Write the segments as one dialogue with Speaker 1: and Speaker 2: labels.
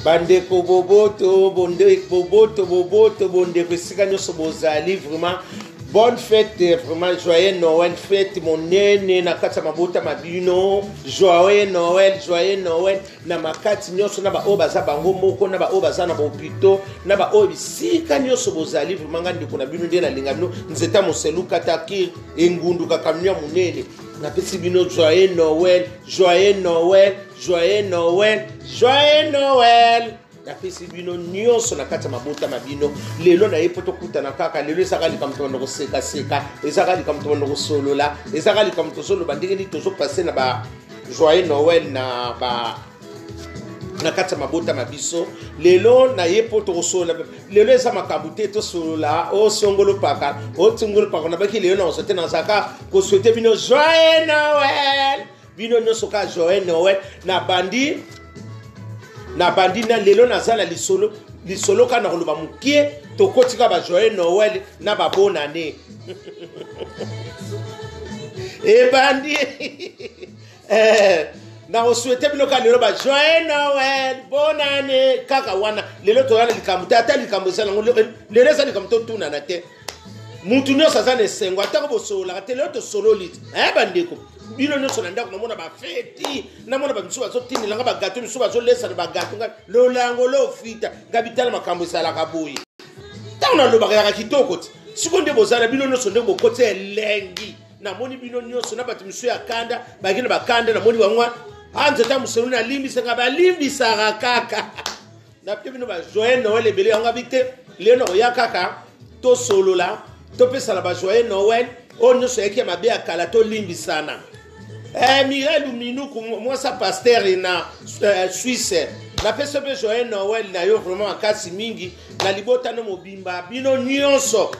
Speaker 1: Bandeko boboto, boboto, boboto, bondeko esika nyonso bozali, vraiment bonne fête, vraiment joyeux Noël, fête monene na kati ya mabota ma bino. Joyeux Noël, joyeux Noël na makati nyonso, na baoyo baza bango moko, na baoyo baza na bahopito, na baoyo bisika nyonso bozali. Vraiment nga ndeko na bino nde nalinga bino, nzeta moselu katakir engundu kakamio ya monene, napesi bino joyeux Noël, joyeux Noël, joyeux Noël, joyeux Noël. Napesi bino nyonso na kati ya mabota ma bino. Lelo na ye mpo tokutana kaka lelo, ezaka likambo tobanda kosekaseka, ezaka likambo tobanda kosolola, ezaka likambo tozoloba ndenge nini tozopase na ba joyeux Noël na ba na kati ya mabota ma biso. Lelo na ye mpo tokosolola, lelo eza makambo te tosolola osongolo paka otungolo paka. Nabaki lelo na kozwa te, nazalaka kosouhaiter bino joyeux Noël, bino nyonso kaka joyeux Noël. Nabandi na lelo, naza na lisolo, lisolo kaka na koloba mokie, tokoti kaka ba joyeux Noël na ba bonne année ebandi. Na kosouhaiter bino kaka lelo ba joyeux Noël, bonne année kaka wana. Lelo toza na likambo te, ata likambo eza nango lelo eza likambo totunana te. Mutu nyonso aza na esengo, atako bosololaka te, lelo tosololi te. Bandeko, bino nyonso na ndako, namona bafeti, namona bamisusu bazotindelanga bagâteau, misusu bazolesa na bagâteau. Ngai lolango lofita ngai bitala makambo ezalaka boye. Ntango nalobaka yaka kitoko ti sikoyo nde bozala bino nyonso nde bokoti elengi. Namoni bino nyonso na bato misusu ya kanda, baki na bakanda, namoni bango a nzeta mosolo nalimbisaka, balimbisaka kaka. Napie bino ba joyeux Noël ebele. Yango abi te, lelo nakoya kaka tosolola, topesana ba joyeux Noël. Oyo nyonso eyaki ya mabe ya kala, tolimbisana. Mireille Luminuku, mwasa pasteur na Suisse, napesi mpe joyeux Noël na yo vraiment makasi mingi na libota no mobimba. Bino nyonso,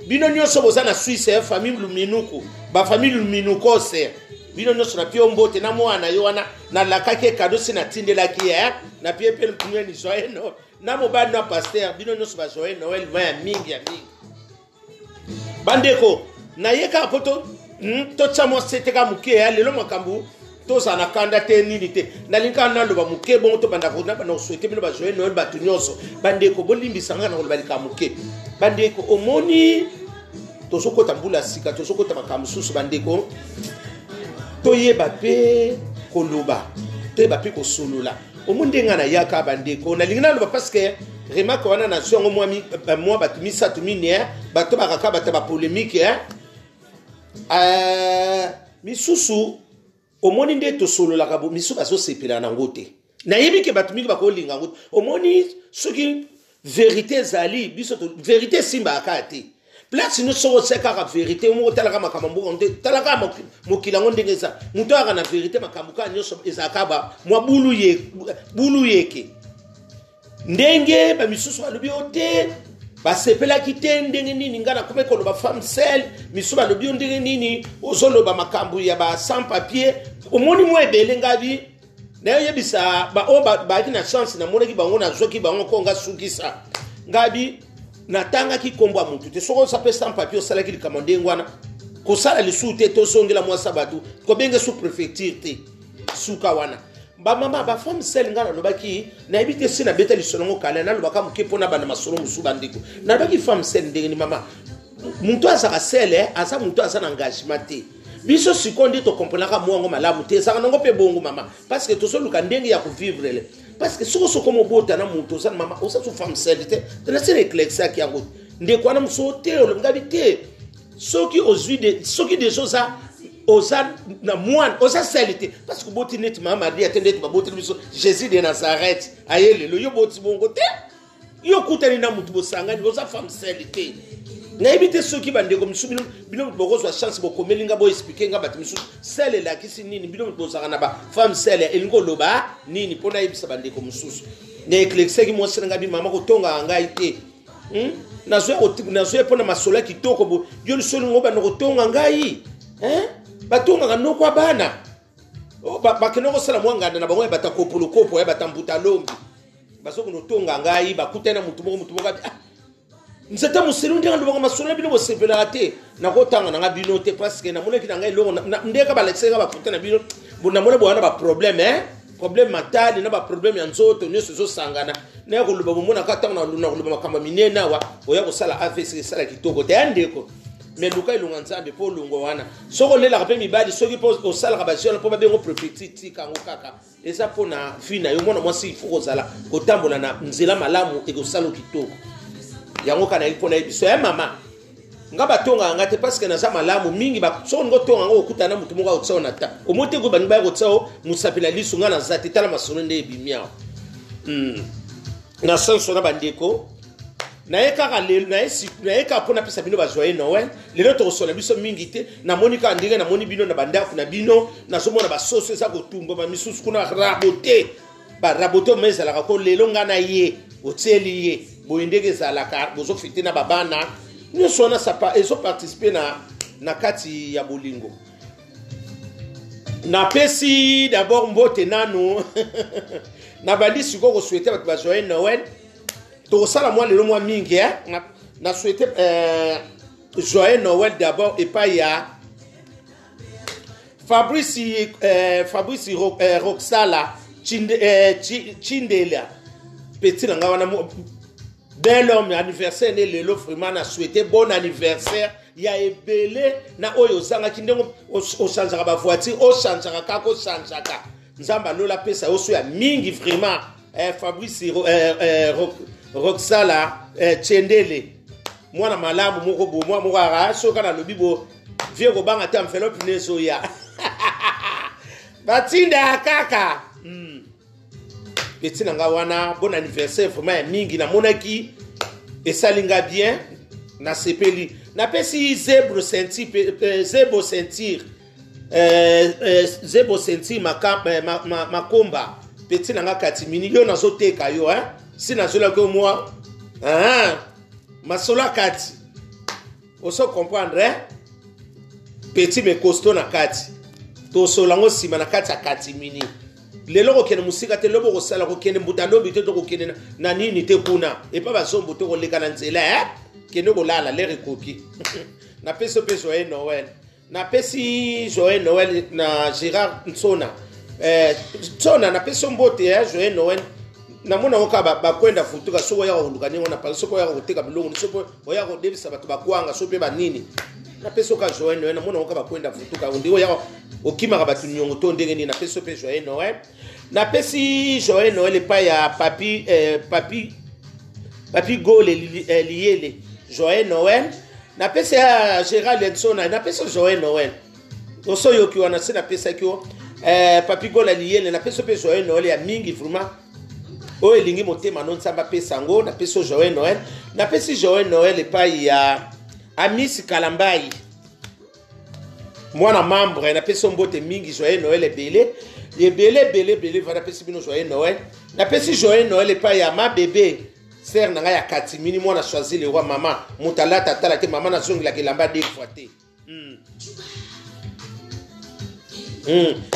Speaker 1: bino nyonso boza na Suisse, famille Luminuku, bafamille Luminukose, bino nyonso napie yo mbote na mwana yo wana nalakaki cadeau, si natindelaki ye, napie mpe nini joyeux Noël na mobali na pasteur. Bino nyonso ba joyeux Noël ma ya mingi ya mingi. Bandeko, naye kaka mpo totya mwa sete kaka moke ya lelo. Makambo tozala na kanda te, nini te, nalingi kaka naloba moke bongo tobanda kosouhaiter bino ba joyeux Noël bato nyonso. Bandeko, bolimbisa nga na koloba likambo moke. Bandeko, omoni tozokota mbula sika, tozokota makambo mosusu. Bandeko, toyeba mpe koloba, toyeba mpe kosolola. Omoni ndenge nga nayaka, bandeko, nalingi naloba parce que remarque wana nazwi yango mwa bato misato mine, bato bakaka bato ya bapolémique misusu. Omoni nde tosololaka, misusu bazosepela nango te. Nayebi ke bato mingi bakolinga yango te. Omoni soki vérité ezali, biso vérité esimbaka kaka te. Place nyonso soki otia kaka vérité moko, talaka makambo mboka te, talaka mokili yango ndenge eza. Moto ayaka na vérité, makambo kaka nyonso ezalaka ba mwa bulu yeke. Ndenge bamisusu balobi yo te, basepelaki te ndenge nini ngai nakomi koloba femme seule. Misusu balobi yo ndenge nini ozoloba makambo ya ba sans papier. Omoni mwa ebele, ngabi nayoyebisa baoyo bayaki na chance, namonaki bango, nazwaki bango ko nga sukisa. Ngabi natangaki nkombo ya motu te. Soki oza mpe sans papier, osalaki likambo ndenge wana, kosala lisusu te. Tozongela mwasa bato, kobenge sous préfecture te, suka wana. Bamama, bafemme seule, ngai nalobaki, nayebi te si nabeta lisolo yango kala, nalobaka moke mpona banda masolo mosusu. Bandeko, nalobaki femme seule ndenge ni mama, moto azaka seul, aza moto aza na engagement te. Biso sikoyo nde tokomprenaka mwa yango malamu te, ezalaka nango mpe bongo mama, parce que tozoluka ndenge ya kovivre le, parce que soki osoko mobota na moto oza na mama, oza so femme seule te. Nasi na éclairciaki yango ndeko wana mosusu te, olobingabi te. Soki ozwi, soki deja oza na mwana, oza seul te, parce que oboti neti mama Maria te, ndeti baboteli biso Jésus de Nazareth aye lelo. Yo boti bongo te, yo okutani na motu, bosangani, oza femme seule te. Nayebi te soki bandeko mosusu, bino bokozwa chance, bokomeli nga, boexpliquer nga. Bato mosusu, seul elakisi nini? Bino bozalaka na bafemme seule, elingi koloba nini? Mpo nayebisa bandeko mosusu, na éclairciaki mwasi na ngai bi mama, kotongaka ngai te. Nazwi mpona masolo ya kitoko bo yo liso olingo banda kotonga ngai. Batongaka noko ya bana bakende kosala mwa nganda na bango ya bata kopolokopo ya bata mbuta lombi, bazokende kotonga ngai, bakutani na motu moko, motu moko abi: "Ah, nzete moselu." Ndenge alobaka masolo na bino, bosepelaka te. Nakotanga na nga bino te, parce que namonaki na ngai eloko ndenge balakisaki nga bafoto na bino, namoni boya na baproblème. Problème mental na baproblème ya nzoto nyonso ezosangana. Naya koloba, bomonaka ntango na koloba makambo minene awa, oya kosala AVC, esala kitoko te ya ndeko. Mais luka elonga Nzambe mpo olongwa wana. Soki olelaka mpe mibali, soki mpo osalaka bajeune mpo babengo prophétie, tika yango kaka, eza mpo na vie na yo. Mwana mwasi, il faut kozala kotambola na nzela malamu, ekosala kitoko. Yango kaka nayebi mpo nayebi so ya mama nga batongaka nga te, parce que naza malamu mingi. Soki olingi otonga yango, okutana na motu moko akotia na ta omoi te, balingi baya kotia o mosapela liso. Nga naza te. Tala masolo nde ebimi awa. Na senso na bandeko, naye kaka lelo, naye kaka mpo napesa bino bajoyeux Noël. Lelo tokosola biso mingi te. Namoni kaka ndenge namoni bino na bandako na bino, nazomona basoso eza kotumba, bamisusu kuna rabote, barabote ma ezalaka ko. Lelo nga na ye otieli ye boye, ndenge ezalaka, bozofêter na babana nyonso wana, ezoparticiper na kati ya bolingo. Napesi d'abord mbote nanu, nabandi sikoyo kosouhaiter bato bajoyeux Noël. Tokosala mwa lelo mwa mingi, eh? Na souhaite joyeux Noël d'abord epai ya Fabrice Roxala Chindela, petit na nga wana, bel homme, anniversaire ne lelo. Vraiment na souhaité bon anniversaire ya ebele na oyo ozangaki. Ndenge ochangeaka bavoiture, ochangeaka kaka, ochangeaka. Nzambe alola apesa yo so ya mingi vraiment. Fabrice Roxala Chendele, mwana malamu moko bo, mwa moko aka soki nalobi bo vie, kobanga te, enveloppe ne ezoya, batinda kaka. Petit na nga wana, bon anniversaire vraiment ya mingi. Namonaki esali nga bien, nasepeli. Napesi Zebro Ceinture, Zebo Ceinture, Zebo Ceinture Makomba, petit na nga katimini, yo nazoteka yo, hein? Si nazolaki yo mwa masolo akati, oso comprendre, hein? Petit mais costaud na kati, tosola yango nsima na kati ya katimini. Lelo kokende mosika te, lobo kosala kokende mbuta lobi te, to kokende na nini te kuna epa bazombo te, koleka na nzela, eh? Kende kolala lere ekoki. Napesi mpe joyeux Noël, napesi joyeux Noël na Gérard Nsona, Nsona, napesi yo mbote ya joyeux Noël. Namona yango kaka bakwenda futuka. Soki oyaka koluka ndenge wana pale, soki oyaka koteka biloko, soki oyaka kodebisa bato bakwanga, soki mpe banini, napesi yo kaka joyeux Noël. Namona yango kaka bakwenda futuka, ndenge oyaka okimaka bato niongo to ndenge nini. Napesi yo mpe joyeux Noël. Napesi joyeux Noël epai ya Papi Gole Liyele, joyeux Noël. Napesi ya Gérald Nsona, napesi joyeux Noël. Oso oyoki wana se napesaki yo Papi Gola Liyele, napesi yo mpe joyeux Noël ya mingi vraiment. Oyo elingi motema no, Nzambe apesa yango. Napesi yo joyeux Noël. Napesi joyeux Noël epai ya Amisi Kalambai, mwana membre, napesi yo mbote mingi, joyeux Noël ebele ebele ebele ebele. Va, napesi bino joyeux Noël. Napesi joyeux Noël epai ya ma bébé sœur na ngai ya Katimini, mwana Choisi le Roi, mama moto alata atala te, mama nazongelaka elamba deux fois te.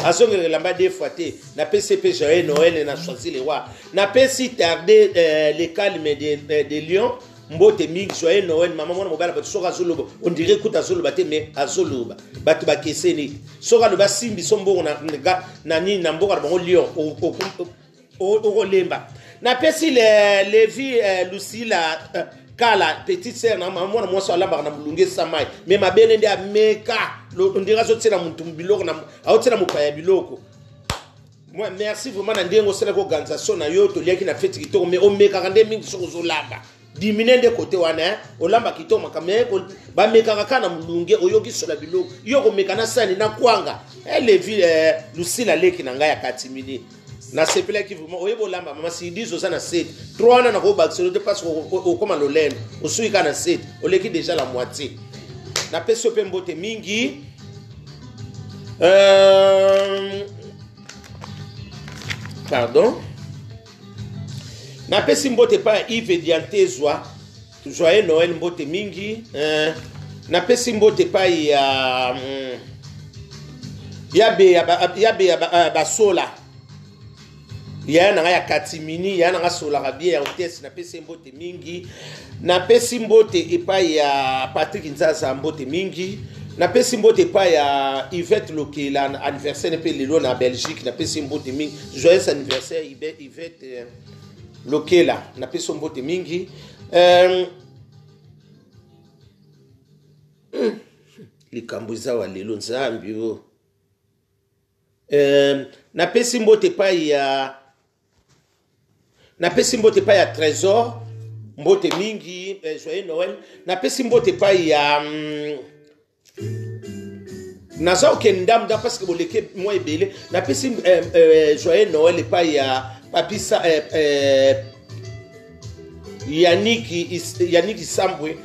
Speaker 1: Azongelaka elamba deux fois te. Napesi mpe joyeux Noël na Choisi le Roi. Napesi Tarde le Calme de Lion mbote mingi, joyeux Noël mama. Mwana mobali, bato soki azoloba, on dirait kuta azoloba te, mais azoloba. Bato bakeseni. Soki aloba simbi so mbongo na nini na mboka na bango Lion, okolemba. Napesi Levi Lucila Kala, petite sœur na mama, mwana mwasi alambaka na molunge esamai, mais mabele nde ameka, on dirait azotiela motu biloko, aotiela mopaya biloko. Moi, merci vraiment na ndenge osalaki organisation na yo. Toliaki na feti kitoko, mais omekaka nde mingi. Soki ozolamba, dimine nde kote wana. Olamba kitoko makambo, mais bamekaka kaka na molunge, oyoki sola biloko, yo komeka na sani na kwanga. Levi Lusila, leki na ngai ya Katimini, nasepelaki vraiment. Oyebi olamba mama sidis, oza na 7 3 wana, nakobakiselo te parce okóma lolendo, osuki kaka na 7, oleki déjà la moitié. Napesi yo mpe mbote mingi. Pardon, napesi mbote epai ya Yves Diantezwa, joyeux Noël, mbote mingi. Napesi mbote epai ya yabe ya basola, yaya na ngai ya Katimini, yaya na ngai asolaka bien ya hôtesse, napesi mbote mingi. Napesi mbote epai ya Patrik Nzaza, mbote mingi. Napesi mbote epai ya Yvette Lokela, anniversaire mpe lelo na Belgique. Napesi mbote mingi, joyeux anniversaire Yvette Lokela, napesi mbote mingi. Likambo eza wa lelo nzambi o. Napesi mbote epai ya napesi mbote epai ya Trésor, mbote mingi, joyeux Noël. Napesi mbote epai ya naza okende ndambu ndambu parce que boleke mwa ebele. Napesi joyeux Noël epai ya Papisa Yannick Isambwe,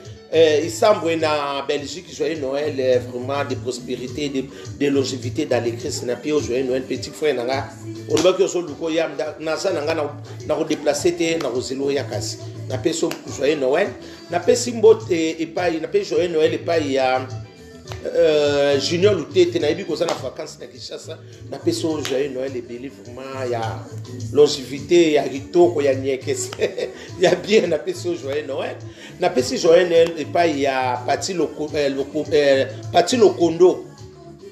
Speaker 1: Isambwe na Belgique. Joyeux Noël, vraiment de prospérité, de longévité dans les Christ. Na pio joyeux Noël, petit frère nanga. Olobaki ozoluka oya, naza na nga na kodéplacer te, na kozela oya kasi. Napesi joyeux Noël. Napesi mbote epai, napesi joyeux Noël epai ya Junior Lutete, nayebi koza na vacances na Kinshasa. Napesi oyo joyeux Noël ebele, vraiment ya longévité, ya kitoko, ya niekese, ya bien. Napesi oyo joyeux Noël. Napesi joyeux Noël epai ya Pati Loko, Pati Lokondo,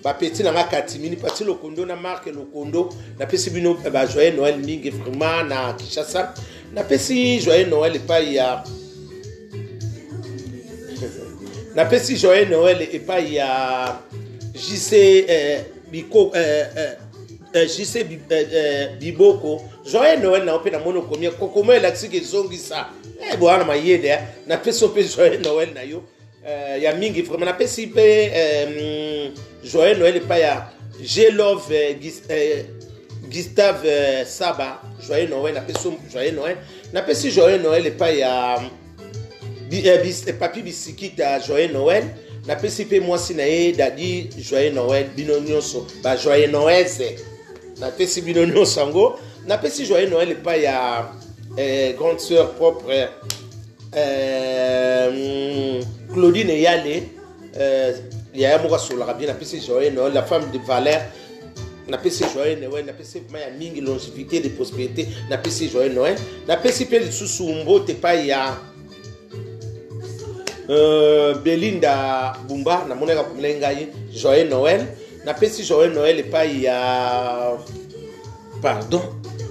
Speaker 1: bapeti na nga Katimini, Pati Lokondo na Marke Lokondo. Napesi bino ba joyeux Noël mingi vraiment na Kinshasa. Napesi joyeux Noël epai ya napesi joyeux Noël epai ya JC Biko, JC Biboko. Joyeux Noël na yo mpe namoni okomi kokoma, elakisiki ezongisa bwana mayele. Napesi yo mpe joyeux Noël na yo ya mingi vraiment. Napesi mpe joyeux Noël epai ya G-Love, Gustave Saba, joyeux Noël. Napesi joyeux Noël. Napesi joyeux Noël epai ya Papi Bisikita, joyeux Noël. Napesi mpe mwasi na ye Dadi joyeux Noël. Bino nyonso ba joyeux Noël, napesi bino nyonso yango. Napesi joyeux Noël epai ya grande sœur propre, Claudine Eyale, yaya moko asololaka bien. Napesi joyeux Noël, la femme de valeur. Napesi joyeux Noël, napesi vraiment ya mingi, longévité, de prospérité. Napesi joyeux Noël. Napesi mpe lisusu mbote epai ya Belinda Bumba, namonaka komela ngai joyeux Noël. Napesi joyeux Noël epai ya, pardon,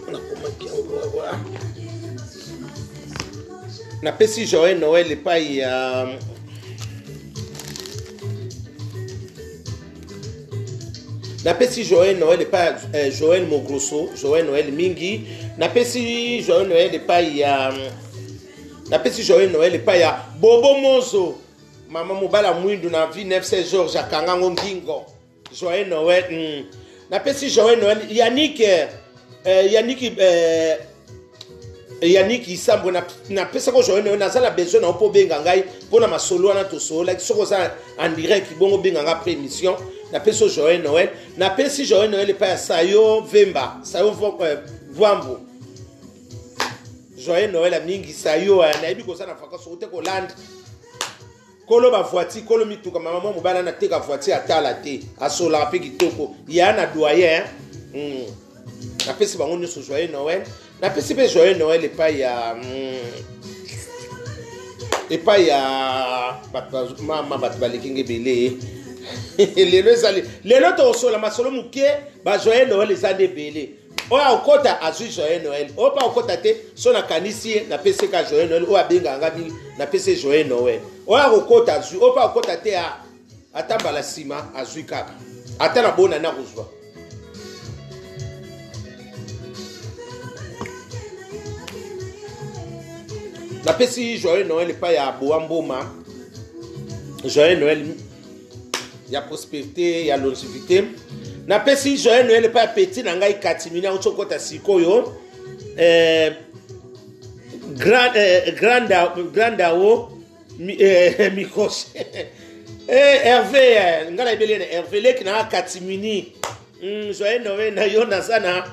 Speaker 1: nakomaki yango awa. Napesi joyeux Noël epai ya napesi joyeux Noël epai ya Joël Mogroso, joyeux Noël mingi. Napesi joyeux Noël epai ya napesi joyeux Noël epai ya Bobo Mozo, mama mobala mwindu na vie 9 George akangango ngingo, joyeux Noël. Napesi joyeux Noël Yannick, Yannick, Yannick Isambo. Napesaka joyeux Noël. Naza na besoin na yo mpo obenga ngai mpona masolo wana tosololaki. Soki oza en direct bongo, obenga nga après émission. Napesi yo joyeux Noël. Napesi joyeux Noël epai ya Sayo Vemba, Sayo Vwambo, joyeux Noël ya mingi. Sayo, nayebi koza na vacances, ote kolanda kolo bavoiture, kolo mituka, mama mwa mobali ana teka voiture, atala te, asolaka mpe kitoko ya na doyen. Napesi bango nyonso joyeux Noël. Napesi mpe joyeux Noël epai ya bato, mama, bato baleki nge ebele lelo. Ezali lelo tokosola masolo moke. Bajoyeux Noël eza nde ebele. Oyo akota azwi joyeux Noël, oyo mpe akota te, so nakanisi ye, napesi ka joyeux Noël. Oyo abengaka nga mingi, napesi joyeux Noël. Oyo akokota azwi, oyo mpe akota te, ata mbala nsima azwi kaka, ata na bonani akozwa. Napesi joyeux Noël epai ya Boa Mboma, joyeux Noël ya prospérité, ya longévité. Napesi joyeux Noël epai ya petit na ngai Katimini, auti okota sikoyo, grand ao Mikos, Hervé. Ngai nayebeli na Hervé leki na nga Katimini. Joyeux Noël na yo. Naza na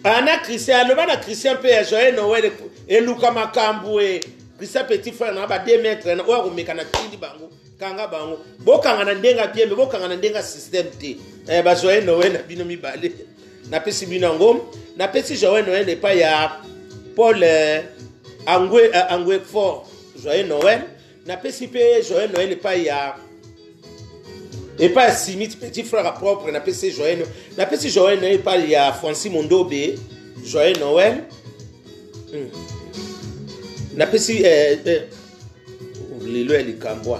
Speaker 1: ana Christian, aloba na Christian mpe ya joyeux Noël. Eluka makambo e Christian, petit frère na ba 2 mètres na oyo akomeka na tindi bango, kanga bango, bokanga na ndenge bien, me bokanga na ndenge ya système te. Bajoyeux Noël na bino mibale, napesi bino yango. Napesi joyeux Noël epai ya Paul Angwe, Angwe Fort, joyeux Noël. Napesi mpe joyeux Noël epai ya Epai ya Simit, petit frère propre, napesi joyeux, napesi joyeux Noël epai ya Francis Mondobe, joyeux Noël. Napesi lelo ya likambo.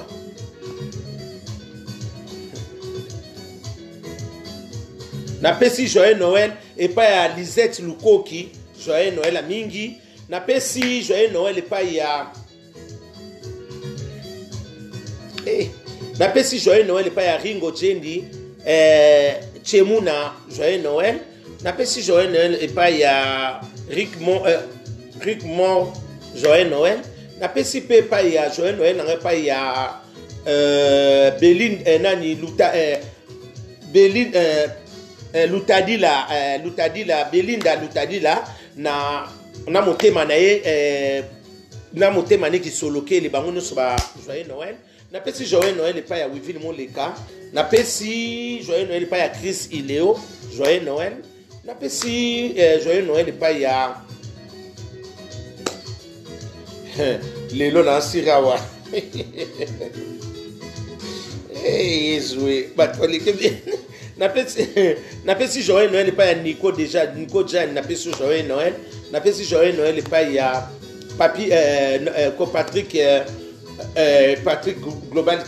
Speaker 1: Napesi joyeux Noël epai ya Lisette Lukoki, joyeux Noël ya mingi. Napesi joyeux Noël epai ya napesi joyeux Noël epai ya Ringo Jendi, Chemuna, joyeux Noël. Napesi joyeux Noël epai ya Rick Mo, joyeux Noël. Napesi mpe epai ya joyeux Noël nanga epai ya Beline, nani Luta, Beline, Lutadila, Lutadila, Belinda Lutadila na motema na ye, na motema ne kisolokeli bango nyonso ba joyeux Noël. Napesi joyeux Noël epai ya Wivine Moleka. Napesi joyeux Noël epai ya Chris Ileo, joyeux Noël. Napesi joyeux Noël epai ya lelo na Sirawa. Yesu, bato baleki bien. Napesi joyeux Noël epai ya Nico, déjà Nico Jan, napesi joyeux Noël. Napesi joyeux Noël epai ya Papi, Patrick, Patrick Global,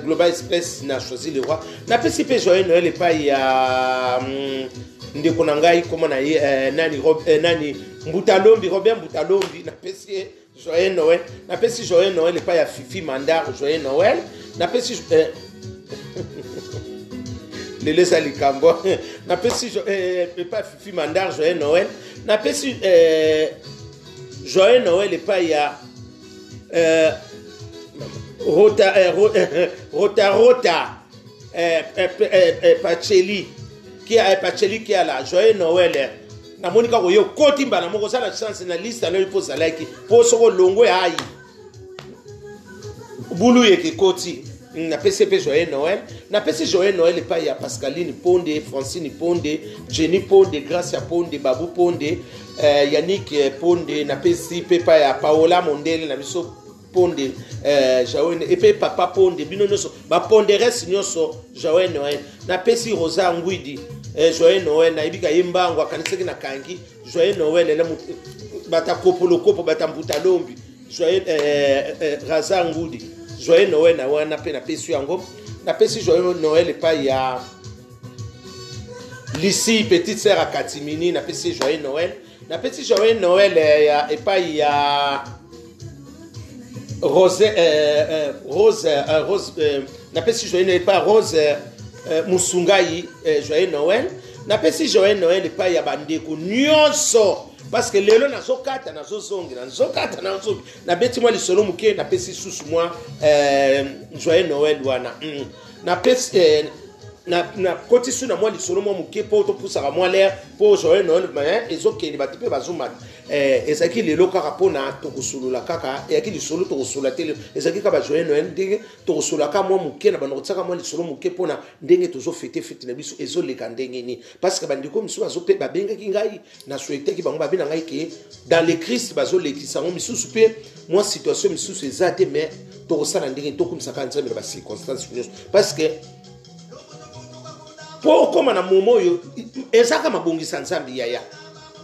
Speaker 1: Global Express na Choisi le Roi. Napesi mpe joyeux Noël epai ya ndeko na ngai, kombo na ye nani, nani Mbutalombi, Robert Mbutalombi, napesi ye joyeux Noël. Napesi joyeux Noël epai ya Fifi Mandar, joyeux Noël. Napesi lelo eza likambo. Napesi epai ya Fifi Mandar joyeux Noël. Napesi joyeux Noël epai ya Rota, Rota Rota, Pacheli qui a Pacheli qui a la joyeux Noël. Namoni kaka oyo okoti mbala moko, osala chance na liste na yo mpo ozalaki mpo soki olongwe ai bulu yeke ekoti. Napesi mpe joyeux Noël. Napesi joyeux Noël epai ya Pascaline Ponde, Francine Ponde, Jenny Ponde, Gracia Ponde, Babu Ponde, Yannick Ponde. Napesi mpe epai ya Paola Mondele na biso Ponde, joyeux, epe Papa Ponde, bino nyonso baponderes nyonso joyeux Noël. Napesi Rosa Ngwidi, joyeux Noël. Nayebi ka ye mbango akanisaki nakangi joyeux Noël na bata kopolokopo bata mbuta lombi, joyeux, Raza Ngudi, joyeux Noël na wana mpe napesi yango. Napesi joyeux Noël epai ya Lisi, petite sœur ya Katimini, napesi joyeux Noël. Napesi joyeux Noël ya epai ya Rose, Rose, Rose, napesi joyeux Noël epai ya Rose Musungai, joyeux Noël. Napesi joyeux Noël epai ya bandeko nyonso, parce que lelo nazokata, nazozongela, nazokata, nazongi, nabeti mwa lisolo moke. Napesi susu mwa joyeux Noël wana. Napesi, nakoti su na mwa lisolo mwa moke mpo topusaka mwa l'heure, mpo joyeux Noël ezokende, bato mpe bazomata. Ezalaki lelo kaka mpona tokosolola kaka, eyaki lisolo tokosolola te, ezalaki kaka bajoyeux Noël, ndenge tokosololaka mwa moke na bando kotiaka mwa lisolo moke mpona ndenge tozofêter fête na biso ezoleka ndenge nini, parce que bandeko misusu bazope babengaki ngai, nasouhaitaki bango, babe na ngai ke dans le Christ bazolekisa yango, misusu mpe mwa situation misusu eza te, mais tokosala ndenge tokumisaka Nzambe na bacirconstance nyonso, parce que mpo okóma na momo oyo ezaka mabongisa Nzambe yaya,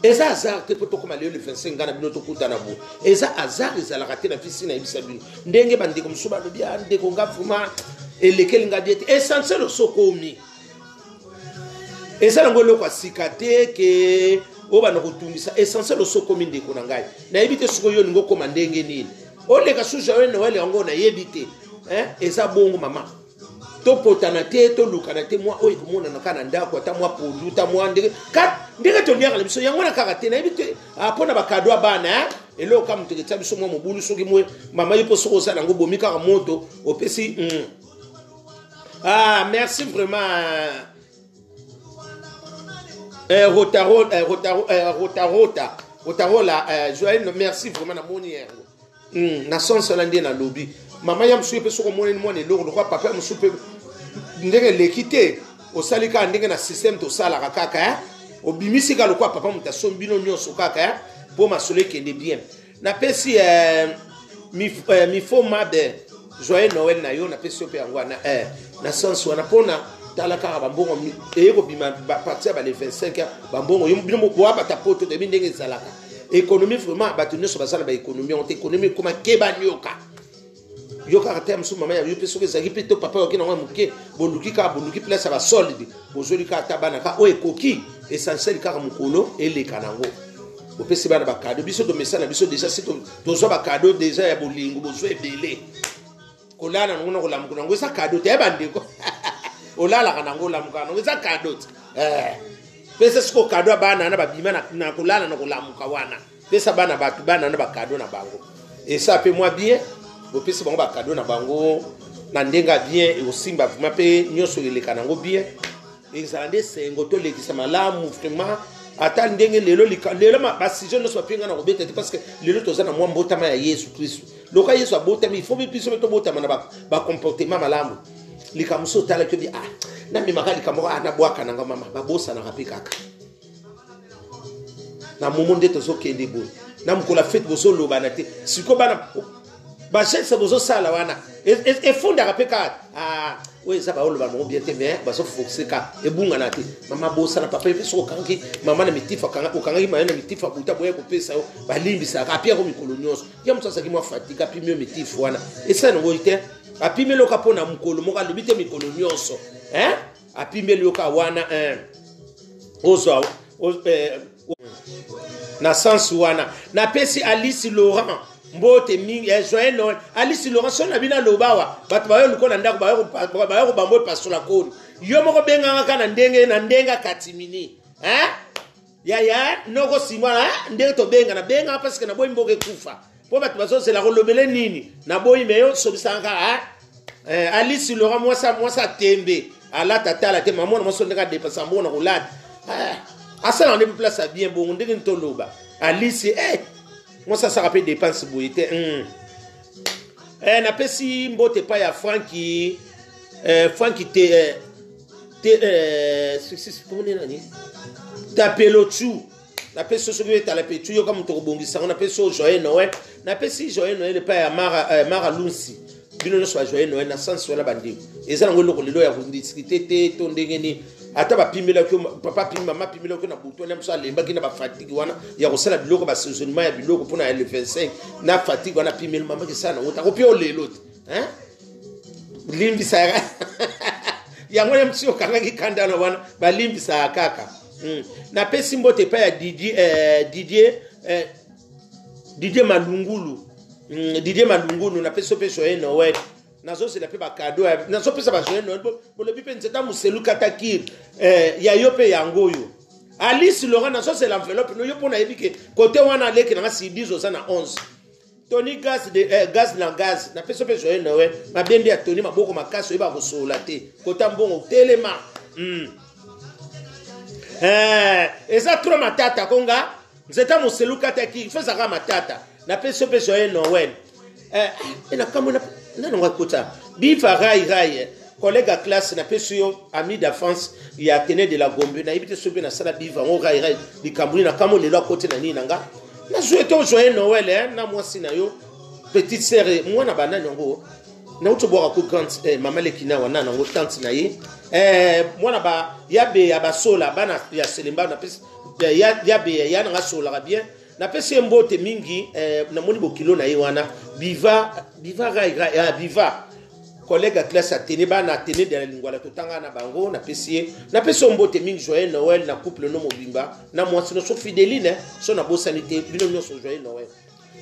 Speaker 1: eza hasard te mpo tokóma lelo le 25, ngai na bino tokutana bo, eza hasard ezalaka te na visi. Nayebisa bino ndenge bandeko mosusu balobi: "A ndeko, nga vraiment elekeli nga die te." Essentiel osokomi eza nango eloko ya sika te ke oyo banda kotungisa. Essentiel osokomi, ndeko na ngai, nayebi te soki oyo olingi okóma ndenge nini, oleka su joyeux Noël yango nayebi te. Eza bongo mama, topotana te, tolukana te, mwa oyo ekomonana kaka na ndako, ata mwa pondu, ta mwa ndenge ndenge toliaka na biso yango na kaka te. Nayebi te mpo na bacadeau ya bana, eloko kaka moto eketia biso mwa mobulu, soki mwe mama ye mpo soki osala yango bomi kaka moto opesi. Ah, merci vraiment. Rotaro, Rotaro, Rotarota, Rotarola, Joël, merci vraiment, namoni yango. Na sens wana nde nalobi mama ya mosusu mpe soki omonani mwana eloko lokola papa ya mosusu mpe ndenge eleki te, osali kaka ndenge na système tosalaka kaka, obimisi kaka lokola papa moto asombi bino nyonso kaka mpo masolo ekende bien. Napesi mifo mabe joyeux Noël na yo, napesi yo mpe yango wana. Na sens wana mpona tala kaka bambongo eye kobima partir ya ba le 25 bambongo yo bino boa bata poto toyebi ndenge ezalaka économie vraiment bato nyonso baza na baéconomie yango te économie ekoma keba nioka yo kaka te ya mosusu mama ya yo mpe soki ezalaki mpe to papa yoki nango ya moke boluki kaka boluki place ya basolde bozweli kaka ata bana kaka oyo ekoki essentiel kaka mokolo eleka nango bopesi bana bakado biso tomesana biso deja si tozwa bakado deja ya bolingo bozwa ebele kolala nango na kolamuka nango eza kado te bandeko olalaka nango olamukaka nango eza kado te eh. pesa siko kado ya bana na babima na kolala na kolamuka wana pesa bana bato bana na bakado na bango esa mpe mwa bien bopesi bango bakado na bango na ndenge ya bien ekosimba vraimen mpe nyonso eleka nango bien ezala nde esengo tolekisa malamu vraiment ata ndenge lelo lelo basujet nyonso bape ngai na kobeta te parce que lelo toza na mwa mbotama ya yesu kristu loka yesu abotami il faut biso mpe tobotama na bacomportement malamu likambo mosusu otalaki obi ah namemaka likambo ah nabwaka nanga mama babosanaka mpe kaka na momo nde tozokende boye na mokolo ya fete bozolobana te sikoyo bana bageste bozosala wana efundaka mpe kaka ah, oyo eza baoloba bango bien te mais bazoforce ka ebungana te mama bosana papa mpe soki okangaki mama na mitifu okangaki mama na mitifu abuta boya kopesa yo balimbisaka api yango mikolo nyonso ye moto azalaki mwa fatigue apimi yo mitifu wana esala nango te apimi eloka mpo na mokolo moko alobi te mikolo nyonso apimeli yo ka wana ozwa eh, na sens wana napesi alice laurent mbote mingi eh, joyeux noël alice laurent soki na bino aloba awa bato bayo luko na ndako bayo kobambo epasola koni yo moko benganga kaka na ndenge na ndenge akatimini hein? yaya noko simwana ndenge tobengana benganga parce que naboyi mboka ekufa mpo bato bazozela kolobele nini naboyi me yo sobisanga kaka eh, alice laurent mwasa mwasa tembe alata tala te mamona mwasi ndenge adepasa mbongo na kolata eh, asalaka nde place ya bien bongo ndenge nini toloba alice eh, mwasi asaka mpe depense boye te mm. eh, napesi mbote epai ya franki eh, franki te, eh, te eh, nani tapelochu napesi yo soki etala mpe tu yoka moto kobongisa yango napesi yo joyeux noël napesi joyeux noël epai ya mara, eh, mara lunsi bino nyonso ba joyeux noël na sens wana bandeko eza nango eloko lelo ya kodiskite te to ndenge nini ata bapimelaki yo papa apimi mama apimelaki yo na butu wana mosu alembaki na bafatigue wana ya kosala biloko basaisonnement ya biloko mpona ya le 25 na fatigue wana apimeli mama kisala nango takopi yo lelo te limbisaka yango ya mosusu okangaki kanda na wana balimbisaka kaka hmm. napesi mbote epai ya didier, eh, didier, eh, didier malungulu hmm, didier malungulu napesi yo mpe joyeux noël nazozela mpe bakado nazopesa bajoyeux noël bolobi mpe nzeta moselu katakir eh, ya yo mpe yango oyo alice laurent nazozela enveloppe no yo mpo nayebi ke kote wana aleki nanga sidis oza na 11 Tony gaz de eh, gaz na gaz na peso pe joyeux Noël mabende ya Tony maboko makasi oyeba kosolola te kota mbongo telema mm. eh, eza trop matata konga nzeta moselu kataki faut ezalaka matata na peso pe joyeux Noël eh, eh, na kambo na nani akota bifa rai rai eh. collègue ya classe napesi yo ami d'enfance ya atene de la gombe nayebi te soki mpe nasala biva yango rai rai likambo nini nakambo lelo akoti na nini na nga nazwi to joyeux noël eh, na mwasi na yo petite sœur eh, mwana banani yango nauti obwaka ko grande eh, mama leki na wana nango tante na ye eh, mwana ba ya beya basola bana ya selemba napesi ya, ya beya ya nanga solaka bien napesi ye mbote mingi eh, namoni bokilo na ye wana biva biva rai rai ah, biva collègue ya classe atene bana atene de la lingwala totanga na bango napesi ye napesi yo mbote mingi joyeux noël na couple no mobimba na mwasi no so fideline so nabosani te bino nyonso joyeux noël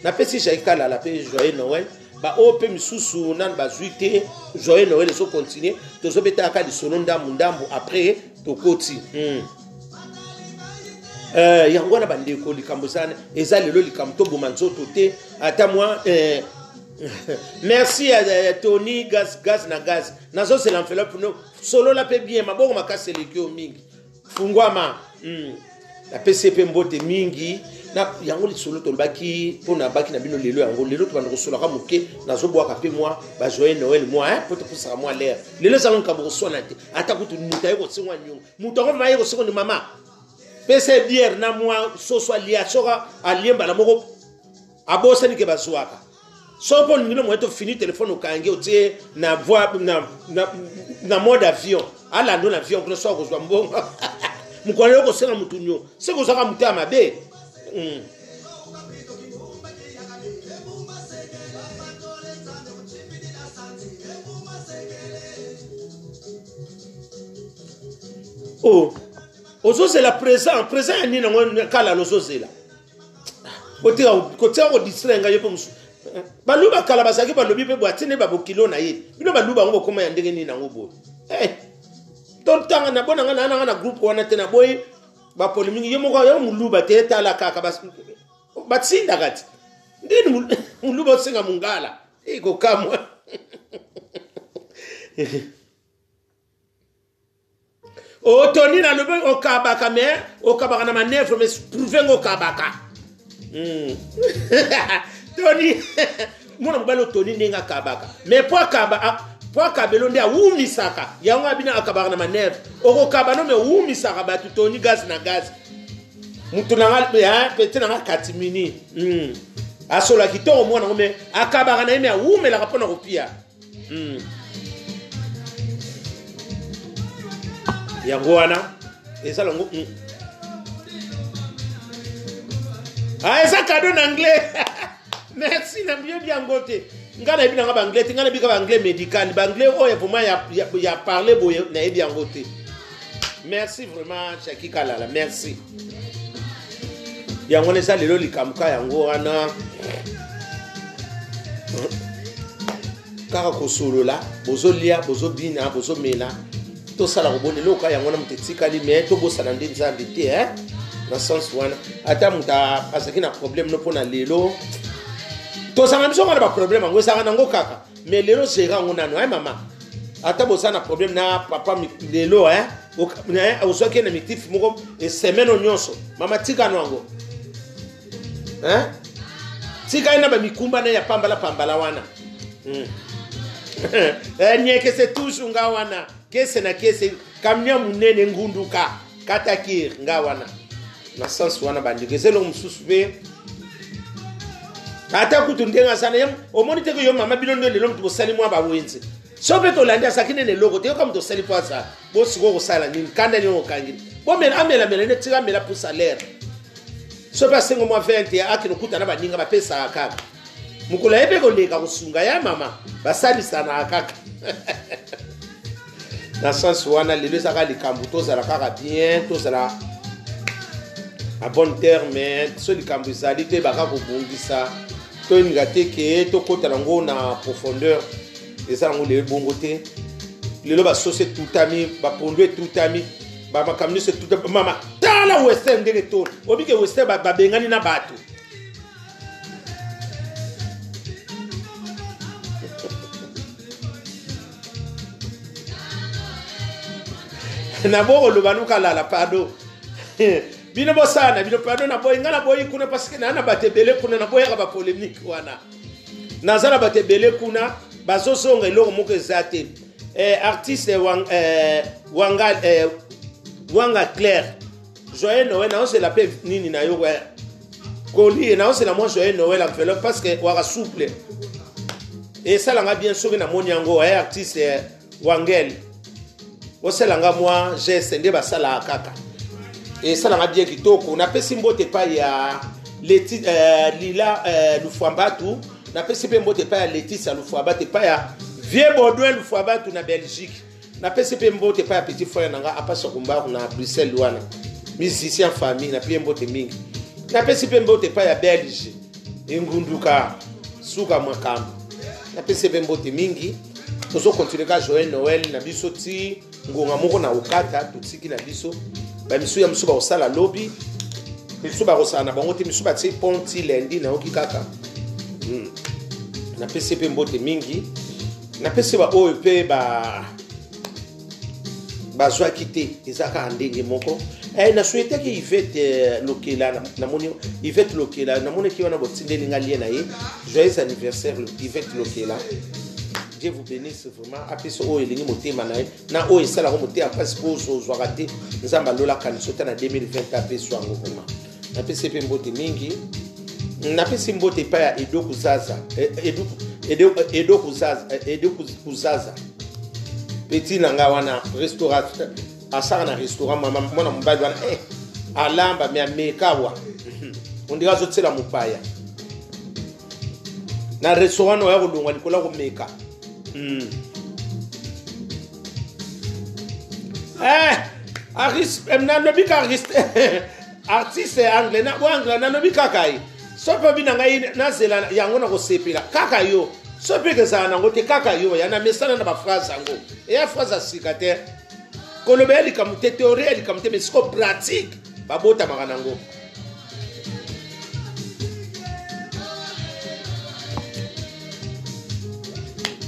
Speaker 1: napesi jai kalala mpe joyeux noël baoyo mpe misusu nanu bazwi te joyeux noël ezocontinue tozobetaka lisolo ndambu ndambu après tokoti mm. Uh, yango wana bandeko likambo eza lelo likambo toboma nzoto te ata mwa eh, merci ya tony gaz gaz na gaz nazozela enveloppe no solola mpe bien maboko makasi eleki yo mingi fungwama mm. napesi ye mpe mbote mingi na yango lisolo tolobaki mpo na baki na bino lelo yango lelo tobanda kosolaka moke nazobwaka mpe mwa bajoyeux noël mwa mpo topusaka mwa lere lelo ezango likambo koswana te ata kutu moto aye kosengwa nyongo moto yango aye kosengwa ni mama pesa ye biere na mwa soso alia soka alie mbala moko abosani ke bazwaka Soki mpo olingi no moye tofini telefone okangi otie na voi na, na, na mode avion alando na avion kuna soki akozwa mbongo mokolo yo kosenga motu nio soki ozwaka moto ya mabe mm. Oh, ozozela présent présent ya nini yango kala ozozela kotika kotika kodistraire ngai yo mpe mosusu baluba kala bazalaki balobi mpe boye atindi babokilo na ye bino baluba yango bokoma ya ndenge nini yango boye eh, totanga na bona ngai nanga na groupe wana te naboyi bapolemiki yo moko yo moluba te tala kaka batindaka ti ndeni moluba osenga mongala ekokamwa otoni nalobi okabaka me okabaka na manevre mais prouve ngo okabaka hmm. toni mwana mobali otoni ndenge akabaka mais po akaba po akabelo nde awumisaka yango abina akabaka na manevre okokaba no me owumisaka bato toni gaz na gaz moto na nga pete na nga katimini hmm. asola kitoko mwana ngo me akabaka na ye me awumelaka mpo na kopia mm. yango wana eza lango mm. ah, eza kado na anglais merci nayebi yango te ngai nayebi nanga baanglais te ngai nayebi kaka baanglais médical baanglais oyo vraiment ya, ya, ya parle boye nayebi yango te merci vraiment jaki kalala merci yango wana eza lelo likambo ka yango wana kaka kosolola bozolia bozobina bozomela tosala kobona eloko yango wana moto etikali me tobosana nde nzambe te eh? na sens wana ata moto azalaki na problème no mpo na lelo tozanga biso ngo na baproblème yango ezalaka nango kaka mais lelo gere yango nano eh mama ata boza na problème na papa lelo eh ozwaki ye na mitifi moko esemene nyonso mama tika no yango eh tika ye na bamikumba na ya pambala pambala wana hmm. eh, niekese toujours nga wana kese na kese kamia monene ngunduka katakir nga wana na sens wana bandeko eza eloko mosusu mpe ata kutu ndenge aza na ye omoni te ke yo mama bino nde lelo moto bosali mwa bawenze so mpe tolandi azalaki nene eloko te yoka moto osali mpo aza bosikoyo kosala nini kanda nini okangi bomela amelamela nde tika amela mpo salaire so mpe asengo mwa 20 akende okuta na baninga bapesaka kaka mokolo aye mpe koleka kosunga ya mama basalisanaka kaka na sens wana lelo ezaka likambo tozala kaka bien tozala a bon terme so likambo ezali toyebaka kobongisa toyelinga te ke tokɔta nango na profondeur eza yango lelo bongo te lelo basosi etutami bapondu etutami bamakambo nyonso etutami mama tala western ndenge tona obike western babengani na bato nabo koloba luka lala pardon bino bosala na bino pardon naboyi ngai naboyi kuna parce que naa na bato ebele kuna naboyaka bapolemike wana naza na bato ebele kuna bazozonga eloko moko eza te eh, artiste wang, eh, wanga, eh, wanga claire joyeux noël naozela mpe nini na yo eh, colis naozela mwa joyeux noël enveloppe parce que waka souple esalanga bien soki namoni yango eh, artiste eh, wangel osala nga mwa geste nde basalaka kaka esalanga bien kitoko napesi mbote epai ya Leti, eh, lila eh, lufuambatu napesi mpe mbote epai ya letisia lufuabatu epai ya vieux baudouin lufuabatu na belgique napesi mpe mbote epai ya petit frère na nga apasa kumbaru na bruxelles wana musicien famille napie mbote mingi napesi mpe mbote epai ya belge engunduka suka makambo napesi mpe mbote mingi tozokontinue ka joyeux noël na biso ti ngonga moko na okata totiki na biso bamisu ya mosusu bakosala lobi misusu bakosala na bango te misusu batie pont ti lundi nayoki kaka hmm. napesi mpe mbote mingi napesi baoyo mpe ba bazwaki te eza kaka ndenge moko eh, na souhaitaki Yvette eh, Lokela namoni Yvette Lokela namonaki wana botindeli nga lien na ye joyeux anniversaire Yvette Lokela Dieu vous bénisse vraiment apesa oyo elingi motema na ye na oyo esalaka motema mpasi mpo ozwaka te nzambe alola kanisa ota na 2020 apesa yango vraiment napesi mpe mbote mingi. Napesi mbote epai ya Edo Kuzaza, Edo Kuzaza, Edo Kuzaza, petit na nga wana, restaurant, asaka na restaurant, mwana mobali wana, alamba me ameka awa ondika azotiela mopaya na restaurant oyo akolongwa likolo akomeka. Nalobi ka artiste anglais na anglais, nalobi kaka ye so mpe obi na ngai nazela yango na kosepela kaka yo, so mpe kezala nango te kaka yo ya na mesana na baphrase yango, eya phrase ya sika te, koloba ya likambo te, théorie ya likambo te, mais siko pratique babotamaka nango.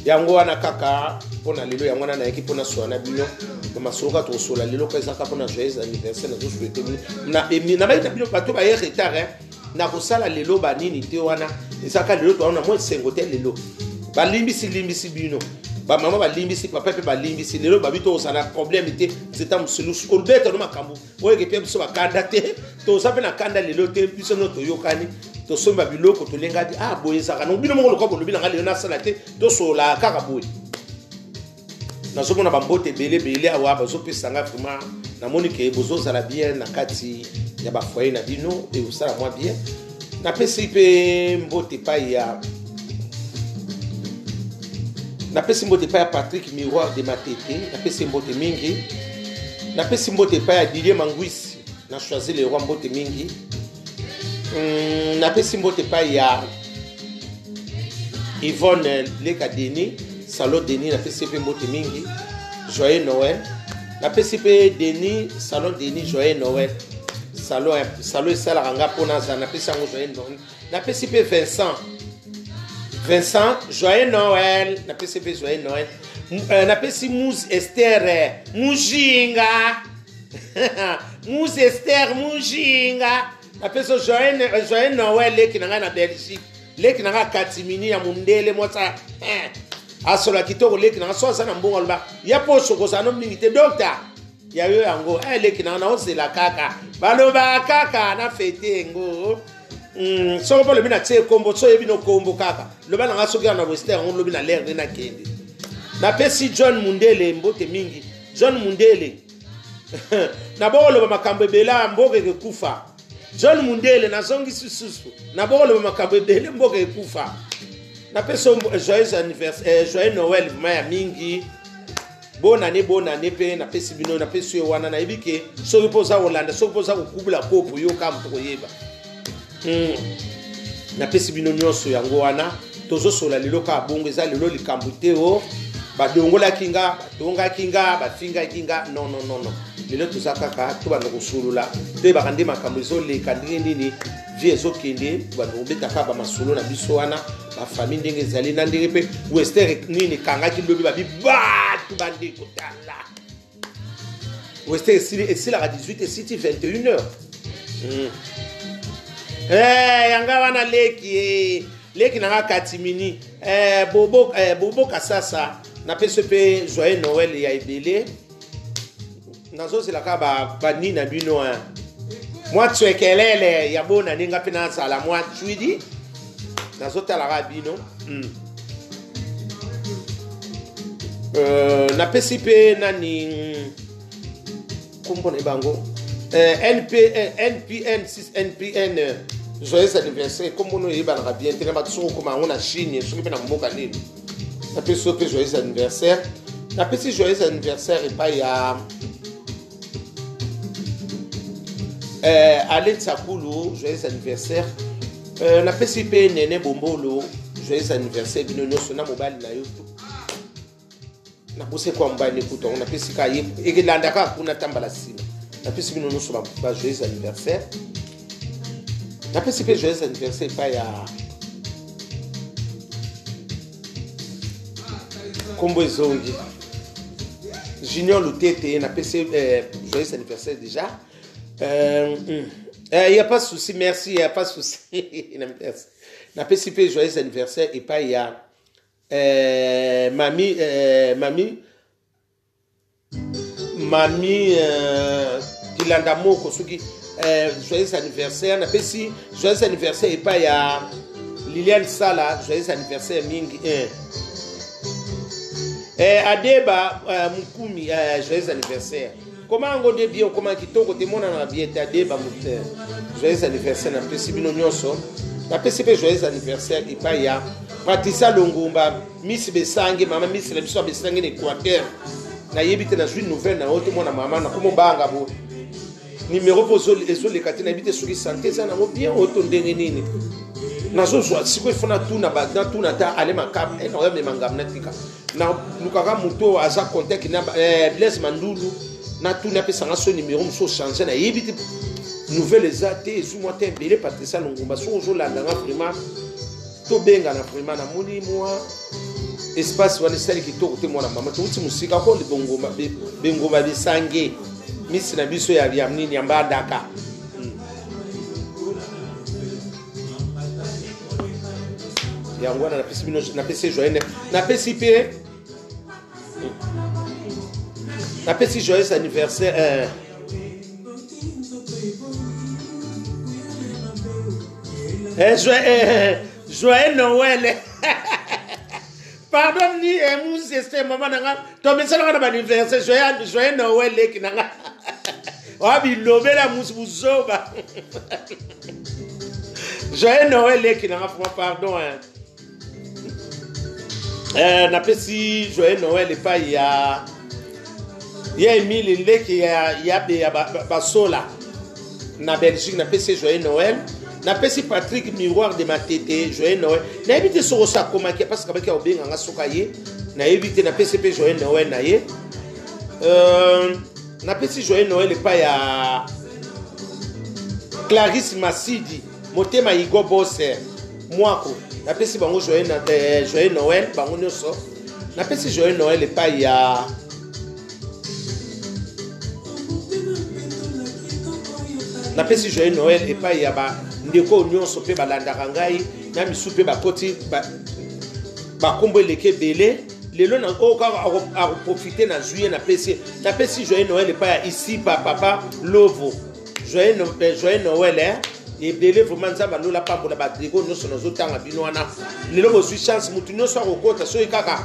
Speaker 1: Yango wana kaka mpona lelo, yango wana nayaki mpona sola na bino bamasolo kaka tokosola lelo, ka ezaka mpona joyeux anniversaire. Nazosouhaiter bino nabai na bino bato baye retard, nakosala lelo banini te, wana ezaka lelo towana mwa esengo te. Lelo balimbisi limbisi bino, bamama balimbisi, papa mpe balimbisi. Lelo babi tokozala na problème te, nzeta mosulusu olobeta no makambo oyo ekepe biso bakanda te, toza mpe na kanda lelo te. Biso no toyokani, tosomba biloko, tolengaki. Ah, boye ezalaka no bino moko lokwa bolobi na ngai lelo nasala te, tosololaka kaka boye. Nazomona bambote ebele ebele awa bazopesa nga, vraiment namoni ke bozozala bien na kati ya bafoyer na bino, ekosala mwa bien. Napesi mpe mbote epai ya, napesi mbote epai ya Patrick Miroir de Matete, napesi mbote mingi. Napesi mbote epai ya Didier Mangwisi na Choisi le Roi, mbote mingi. Napesi mbote epai ya Yvonne Leka Denis, Salon Denis, napesi mpe mbote mingi, joyeux Noël. Napesi mpe Denis, Salon Denis, joyeux Noël. Salon, salon esalaka nga mpo nazala, napesi yango joyeux Noël. Napesi mpe Vincent, Vincent, joyeux Noël, napesi mpe joyeux Noël. Napesi Muse Esther Mujinga, Muse Esther Mujinga, napesi joyeux Noël. Leki na ngai na Belgique, leki na ngai Katimini ya mondele, mwasa asola kitoko, leki na ngai so aza na mbongo, aloba ya poso kozala no mingi te, docteur ya yo yango. Leki na ngai naozela kaka, balobaka kaka na fete yango. Soko mpo olobi na tie kombo, so oyebi no kombo kaka loba na ngai, soki na wester yango lobi na lere nde nakende. Napesi John Mundele mbote mingi. John Mundele, nabokoloba makambo ebele, mboka ekekufa. John Mundele, nazongisi susu, nabokoloba makambo ebele, mboka ekufa. Napesi joyeux anniversaire, joyeux Noël vraiment ya mingi, bonane bonane mpe napesi bino. Napesi yo wana, nayebi ke soki mpo oza kolanda, soki mpo oza kokubula kopo, yoka moto koyeba. Napesi bino nyonso yango wana tozosola lelo kaka bongo, eza lelo likambo te o badongolaki nga, batongaki nga, bafingaki nga, non, non, non, non. Lelo toza kaka tobanda kosolola, toyebaka nde makambo ezoleka ndenge nini, vie ezokende, tobanda kobeta kaka bamasolo na biso wana, bafamille ndenge ezali na ndenge mpe wester nini ekangaki lobi, babi bato bandeko tala wester esili, esilaka 18, esiti 21 heures. Yanga wana leki, leki nanga Katimini, Bobo, Bobo Kasasa, napesi mpe joyeux Noël ya ebele. Nazozela kaka banini na bino, mwa tswekelele ya bona ndenge mpe nazala mwa tswidi, nazotalaka bino. Napesi mpe nani kombo na ye bango, NP, NPN 6 NPN, joyeux anniversaire. Kombo no eyebanaka bien te na bato, soki okoma yango na Chine, soki mpe na mboka nini. Napesi yo mpe joyeux anniversaire. Napesi joyeux anniversaire epai ya Ale Tsakulu, joyeux anniversaire. Napesi mpe Nene Bombolo joyeux anniversaire. Bino nyonso na mobali na yo, nabosi kwa mobali nekuta yango, napesi ka ye ekelanda kaka kuna tambala nsima. Napesi bino nyonso ba joyeux anniversaire. Napesi mpe joyeux anniversaire epai ya kombo ezongi, Junior Lutete, napesi joyeux anniversaire déjà. Y a pas de souci, merci, y a pas de souci. Napesi mpe joyeux anniversaire epai ya mami, mami Kilanda moko, soki Joyeux anniversaire. Napesi joyeux anniversaire epai ya Liliane Sala, joyeux anniversaire mingi. Adeba Mukumi, joyeux anniversaire. Koma yango nde bien, okoma kitoko te, monana bien te. Adeba Mute, joyeux anniversaire. Napesi bino nyonso, napesi mpe joyeux anniversaire epai ya Patricia Longumba, Miss Besange, mama Miss na biso ya Besange na Équateur. Nayebi te, nazwi nouvelle na yo te, mwana mama, nakomobanga bo numero mpo ezoleka te. Nayebi te soki sante eza nango bien oyo to ndenge nini. Nazozwa sikoyo ifo natuna, natuna ta ale makap naoyamema ngambo, natika nalukaka moto aza contact na Blaise Mandulu, natuni apesanga so numero mosusu ochange. Nayebi te, nouvelle eza te, ezwi mwa te ebele. Patricia Longumba, soki ozolanda nga vraiment, tobengana vraiment. Namoni mwa espace wana esali kitoko te, mwana mama, touti mosika ko bengoma bisange misi na biso ya nini ya Mbandaka. Yango wana napesi bino, napesi joyeux, napesi mpe, napesi joyeux anniversaire. Joyeux Noël, pardon, ni museste mama na nga, tomesalaka na baanniversaire. Joyeux Noël, leki na nga, oya bilobela musu buzoba. Joyeux Noël, leki na nga, vraiment pardon, hein. Napesi joyeux Noël epai ya Emile leki ya be ya basola na Belgique, napesi joyeux Noël. Napesi Patrick Miroir de Matete joyeux Noël. Nayebi te soki oso akomaki, parce que abaki akobenganga soki aye, nayebi te. Napesi mpe joyeux Noël na ye. Napesi joyeux Noël epai ya Clarisse Masidi, motema Igo Boser Mwako, napesi bango joyeux Noël bango nyonso. Napesi joyeux Noël epai ya napesi joyeux Noël epai ya bandeko nyonso mpe balandaka ngai na misu mpe bakoti bakombo eleki ebele lelo na oyo kaka akoprofite na juillet. Napesi joyeux Noël epai ya Isipa Papa Lovo, joyeux Noël, hein? Ebele vraiment, Nzambe alola pambola bandeko nyonso nazotanga bino wana. Lelo bozwi chance, motu nyonso akokota soki kaka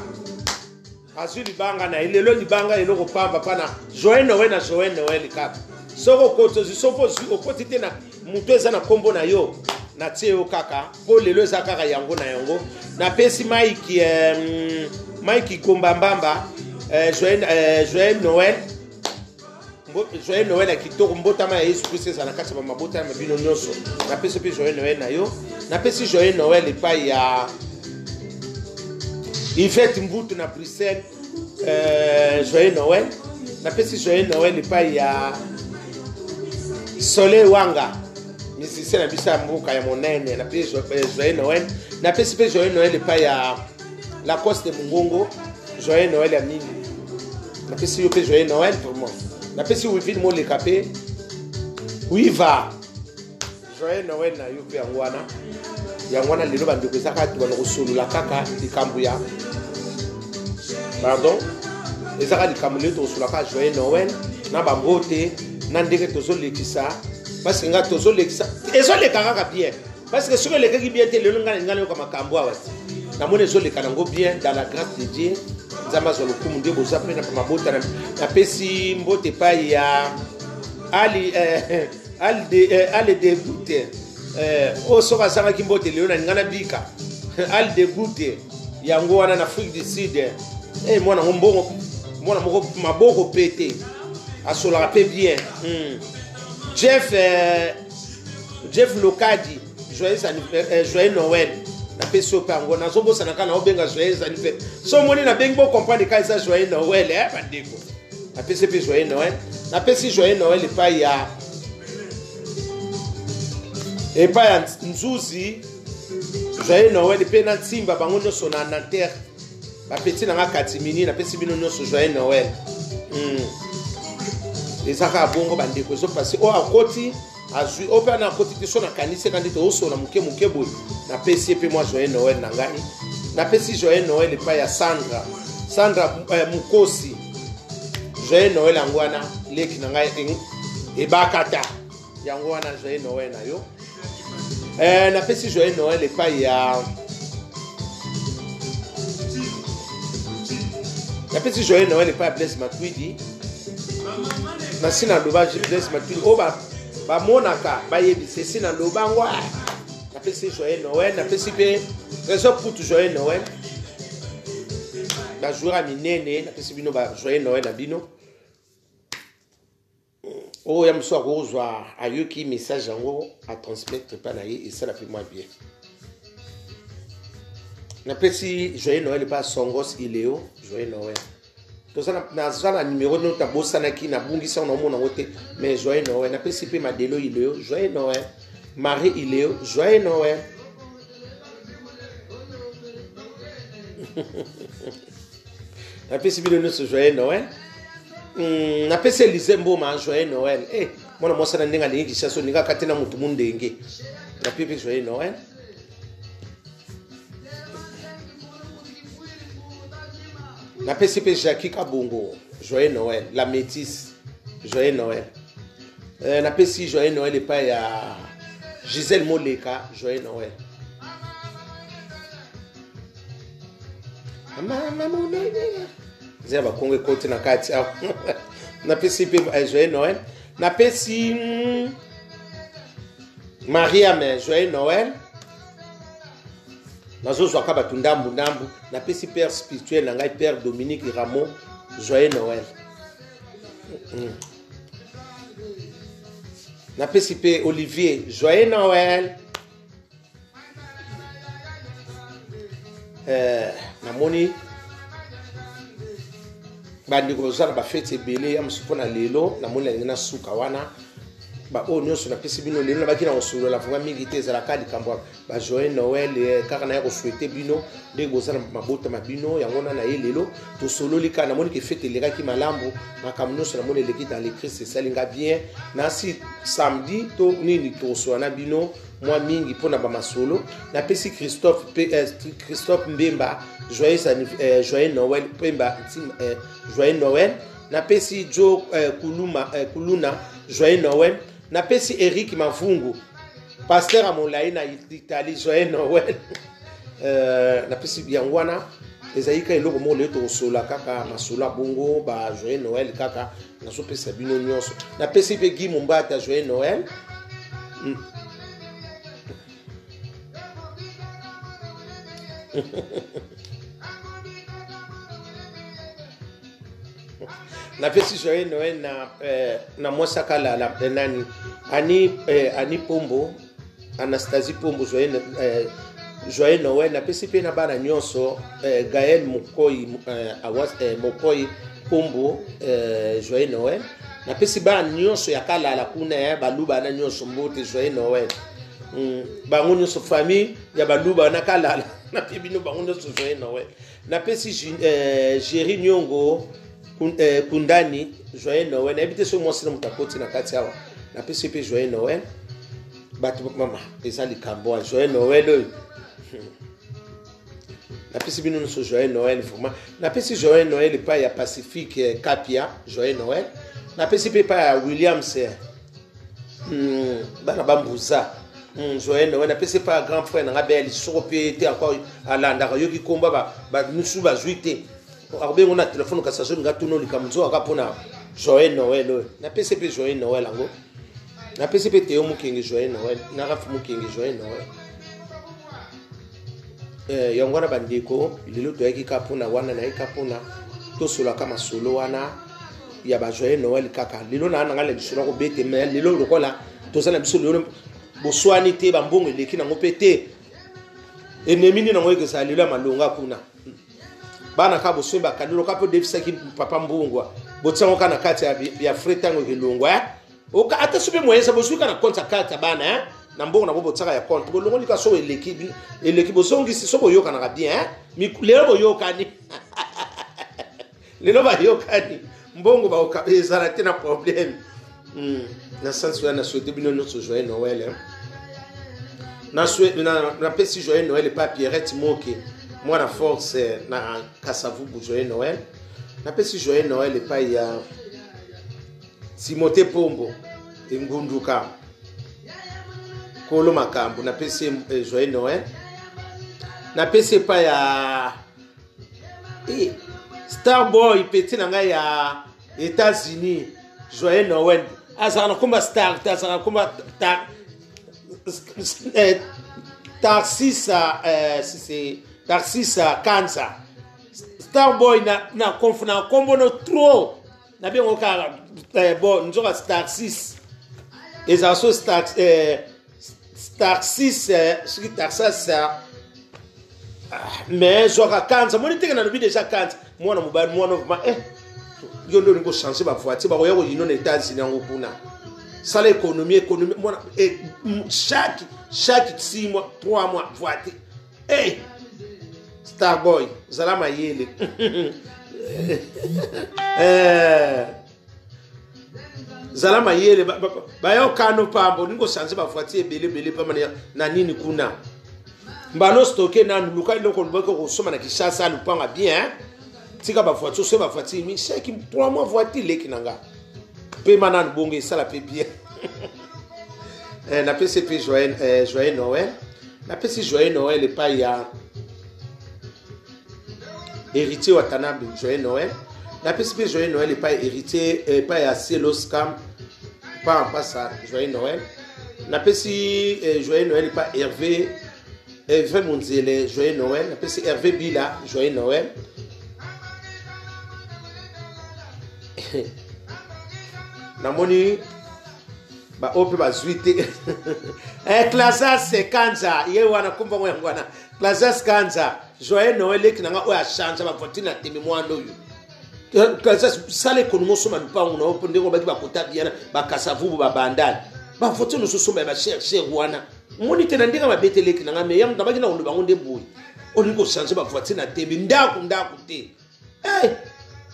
Speaker 1: azwi libanga na ye lelo, libanga eloko pamba mpana joyeux Noël na joyeux Noël kaka. Soki okoti, ozwi, soki ozwi okoti te, na motu eza na nkombo na yo, natie yo kaka mpo lelo eza kaka yango na yango. Napesi Mike Gombambamba joyeux Noël, joyeux Noël ya kitoko. Mbotama ya Yesu Kristo ezala na kati ya bamabota ya bino nyonso. Napesi mpe joyeux Noël na yo. Napesi joyeux Noël epai ya Yvette Mbutu na Bruxelles, joyeux Noël. Napesi joyeux Noël epai ya Soleil Wanga, musicien na biso ya mboka ya monene, napesi joyeux Noël. Napesi mpe joyeux Noël epai ya Lacoste Mongongo, joyeux Noël ya mingi. Napesi yo mpe joyeux Noël vraiment. Napesi Wivine Moleka mpe Wiva joyeux Noël na yo mpe. Yango wana, yango wana lelo bandeko eza kaka tobanda kosolola kaka likambo ya pardon, eza kaka likambo lelo tokosolola kaka joyeux Noël na bambote na ndenge tozolekisa, parce que nga tozolekisa, ezoleka kaka bien, parce que soki elekaki bien te, lelo ngai nayoka makambo awa te. Namoni ezoleka nango bien, dans la grâce de Dieu. Nzambe azwa lokumu nde boza mpe na mabota. Napesi mbote epai ya Ali, Ali de Gute, oyo soki azangaki mbote lelo nalinga nabika. Ali de Gute yango wana na Afrique du Sud. Mwana ngo mbongo, mwana moko maboko pete, asolaka mpe bien. Jeff Lokadi, joyeux Noël napesi yo mpe. Yango nazobosana kaka, naobenga joyeux anniversaire. So omoni nabengi, bocomprendre kaka eza joyeux Noël. Bandeko, napesi mpe joyeux Noël. Napesi joyeux Noël epai ya Nzuzi, joyeux Noël mpe na Ntimba, bango nyonso na Nanterre, bapeti na nga katimini. Napesi bino nyonso joyeux Noël. Eza kaka bongo bandeko, ezopase oyo akoti azwi, oyo mpe ana akoti te. So nakanisi eka nde tozosola moke moke boye. Napesi ye mpe mwa joyeux Noël na ngai. Napesi joyeux Noël epai ya Sandra Mukosi, joyeux Noël. Yango wana leki na ngai ebakata. Yango wana joyeux Noël na yo. Eh, napesi joyeux Noël epai ya napesi joyeux Noël epai ya Blaise Matuidi. Nasi naloba Blaise Matuidi oyo bamonaka bayebisa esi naloba yango. Ah, napesi joyeux Noël, napesi mpe Trésor Putu joyeux Noël. Bajoueur ya minene napesi bino ba joyeux Noël na bino. Oyo ya mosusu akozwa ayoki message yango atransmettre epai na ye, esala mpe mwa bien. Napesi joyeux Noël epai ya Songos Ileo, joyeux Noël. Naza na numero no nabosanaki, nabungisi yango, naomona yango te, mais joyeux Noël. Napesi mpe Madelo Ileo joyeux Noël, Marie Ileo joyeux Noël. Napesi bino nyonso joyeux Noël. Napesi Elise Mboma joyeux Noël. Eh, mwana mwasi na ndenge alingi Kinshasa, olingaka te na motu mundenge. Napi mpe joyeux Noël. Napesi mpe Jackie Kabongo joyeux Noël, la métisse joyeux Noël. Napesi joyeux Noël epai ya Gisèle Moleka joyeux Noël. Mama monene nzela bakongo ekoti na kati awa. Napesi mpe joyeux Noël. Napesi Mariam joyeux Noël. Nazozwaka bato ndambu ndambu. Napesi père spirituel na ngai, père Dominique Ramon, joyeux Noël. Napesi mpe Olivier joyeux Noël. Namoni bandeko baza na bafete ebele ya mosu mpona lelo. Namoni nalingi nasuka wana. Baoyo nyonso napesi bino lelo, nabaki na kosolola vraimen mingi te, ezalaka likambo ya ba joyeux Noël kaka naya kosouhaite bino ndenge boza na mabota ma bino. Yango wana na ye lelo tosololi kaka. Namoni ke fete elekaki malamu, makambo nyonso namoni eleki dans le Christ, esali nga bien. Nasi samedi to nini tokosola na bino mwa mingi mpona bamasolo. Napesi Christophe Mbemba joyeux Noël. Pemba joyeux Noël. Napesi Jo Kuluna joyeux Noël. Napesi Eric Mavungu, pasteur ya molai na Italie, joyeux Noël. Napesi yango wana ezali kaka eloko moko lelo tokosola kaka masolo ya bongo ba joyeux Noël kaka nazopesa bino nyonso. Napesi mpe Guy Mombata joyeux Noël. Napesi joyeux Noël na mwasi akalala nani Ani Pombo, Anastasie Pombo, joyeux Noël. Napesi mpe na bana nyonso, Gaël Mokoi, Awas, Mokoi Pombo, joyeux Noël. Napesi bana nyonso ya kalala kuna, baluba na nyonso mbote, joyeux Noël. Bango nyonso famille ya baluba na kalala, napesi bino bango nyonso joyeux Noël. Napesi Jerry Nyongo Kundani joyeux Noël. Nayebi te soki mwasi na moto akoti na kati awa. Napesi mpe joyeux Noël. Bato mama eza likambo ya joyeux Noël oyo. Napesi bino nyonso joyeux Noël vraiment. Napesi joyeux Noël epai ya Pacifique Kapia joyeux Noël. Napesi mpe epai ya Williams, bana bambuza, joyeux Noël. Napesi epai ya grand frère nanga Bel soko mpe te encore alandaka yoki komba misu bazwi te, akobengo na telefone kasi azolinga tuna likambo nzokaka mpona joyeux Noël oyo. Napesi mpe joyeux Noël yango. Napesi mpe Teo Mokenge joyeux Noël na Raf Mokenge joyeux Noël. Yango wana bandeko, lelo toyaki kaka mpona wana, nayaki kaka mpona tosolaka masolo wana ya ba joyeux Noël kaka. Lelo na nanga na lisolo kobete, mais lelo lokola toza na biso lelo boswani te, bambongo eleki nango mpe te, enemi nini nango ekezala lelo ya malonga kuna. Bana ka boswe bakandi loka mpe odebisaki papa mbungwa, botiango kaka na kati ya frais ntango ekelongwa, eh? Oka ata soki moyen sa bozwi kaka na compte ya carte ya bana, eh? Na mbongo na bo botiaka ya compte, bolongoli kaka soki eleki bozongisi, soki boyokanaka bien, eh? Lelo boyokani, lelo bayokani, mbongo baoka ezala te na problème. Na sens wana na souhaite bino nyonso joyeux Noël, hein? Napesi joyeux Noël epai Pierrette Moke, mwana force na Kasavubu, joyeux Noël. Napesi joyeux Noël epai ya Timothée Pombo Engunduka. Kolo makambo napesi eh, joyeux Noël. Napesi epai ya eh, Starboy petit na ngai ya États-Unis joyeux Noël. Azalaka na komba star te, azalaka na komba tar, eh, Tarsisa eh, si Tarsisa Kanza. Starboy na na konfu na kombo no trop na bengo kaka eh, bon nzoka star 6 ezala so star, eh, star 6 eh, soki tarsas ah, mais zwaka kanza moni teke nalobi deja kanza mwana mobali mwana vraimen eh, yo nde olingi kochange bavoiture bakoya koyino na états-unis yango kuna sala économie économie mwana eh, chaque chaque 6 mois 3 mois voiture Hey! Starboy, zala mayele. eh. Zala mayele bayo kano pambo ningo change ba voiture ebele ebele pamba na nini kuna. Mbalo stocké nanu luka eloko lobaki kosomba na Kinshasa lupanga bien. Tika ba voiture so ba voiture mi chaque 3 mois voiture leki na nga. Pema nanu bongo esala pe bien. eh, napesi mpe joyeux, eh, joyeux Noël. Napesi joyeux Noël epai ya Héritier Watanabe, joyeux Noël. Napesi mpe joyeux Noël epai Héritier epai ya Cielo Scam pa mpasa joyeux Noël. Napesi eh, joyeux Noël epai Hervé Hervé Munzele joyeux Noël. Napesi Hervé Bila joyeux Noël. Namoni baoyo mpe bazwi te eh, clasas kanza ye wana kombango yango wana clasas kanza joyeux noel leki na nga oyo achange bavoitire na teme mwana oyo clasas sala ekonomi osomba lupango na yo mpo ndenge obaki bakota biana bakasavubu babandale bavoitire nyonso osomba ya bashere shere wana omoni te na ndenge mabe te leki na nga me yango nabaki na koloba yango nde boye olingi kochange bavoitire na tembe ndako ndako te Hey!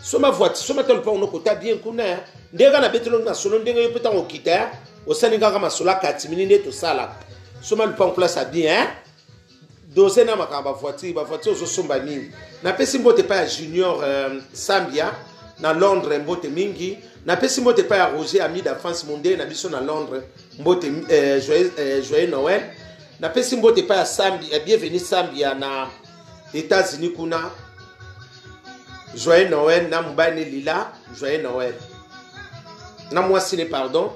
Speaker 1: Soma voiture, soma ta lupango no kota bien kuna ya. Ndenge na betelo masolo ndenge yo pe tango okita ya. Osali kaka masolo katimini nde tosalaka. Soma lupango place ya bien hein. Dose na makambo ba voiture, ba voiture ozo somba mingi. Napesi mbote pa ya Junior euh, Sambia na Londres mbote mingi. Napesi mbote pa ya Roger ami d'enfance mondele na biso na Londres mbote euh, joyeux, euh, joyeux Noël. Napesi mbote pa ya Sambia, bienvenue Sambia na États-Unis kuna joyeux Noël na mobali ne Lila joyeux Noël na mwasi ne pardon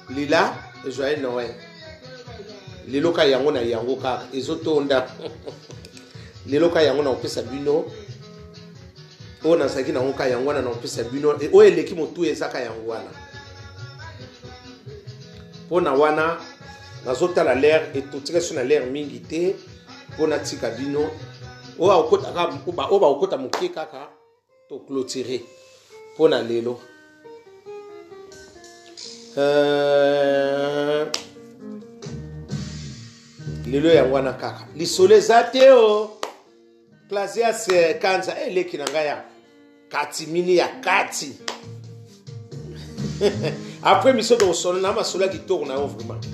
Speaker 1: Lila joyeux Noël lelo ka yango na yango kaka ezotonda lelo ka yango na kopesa bino oyo nazalaki nango ka yango wana na kopesa bino oyo eleki motuya eza ka yango wana mpo na wana nazotala lere etotika so na lere mingi te mpo natika bino oyo bakokota moke kaka to clôturer mpo na lelo euh, lelo yango wana kaka lisolo eza te o Clasias eh, Kanza eleki eh, na ngai ya katimini ya kati après miso tokosolo na masolo ya kitoko na yo vraiment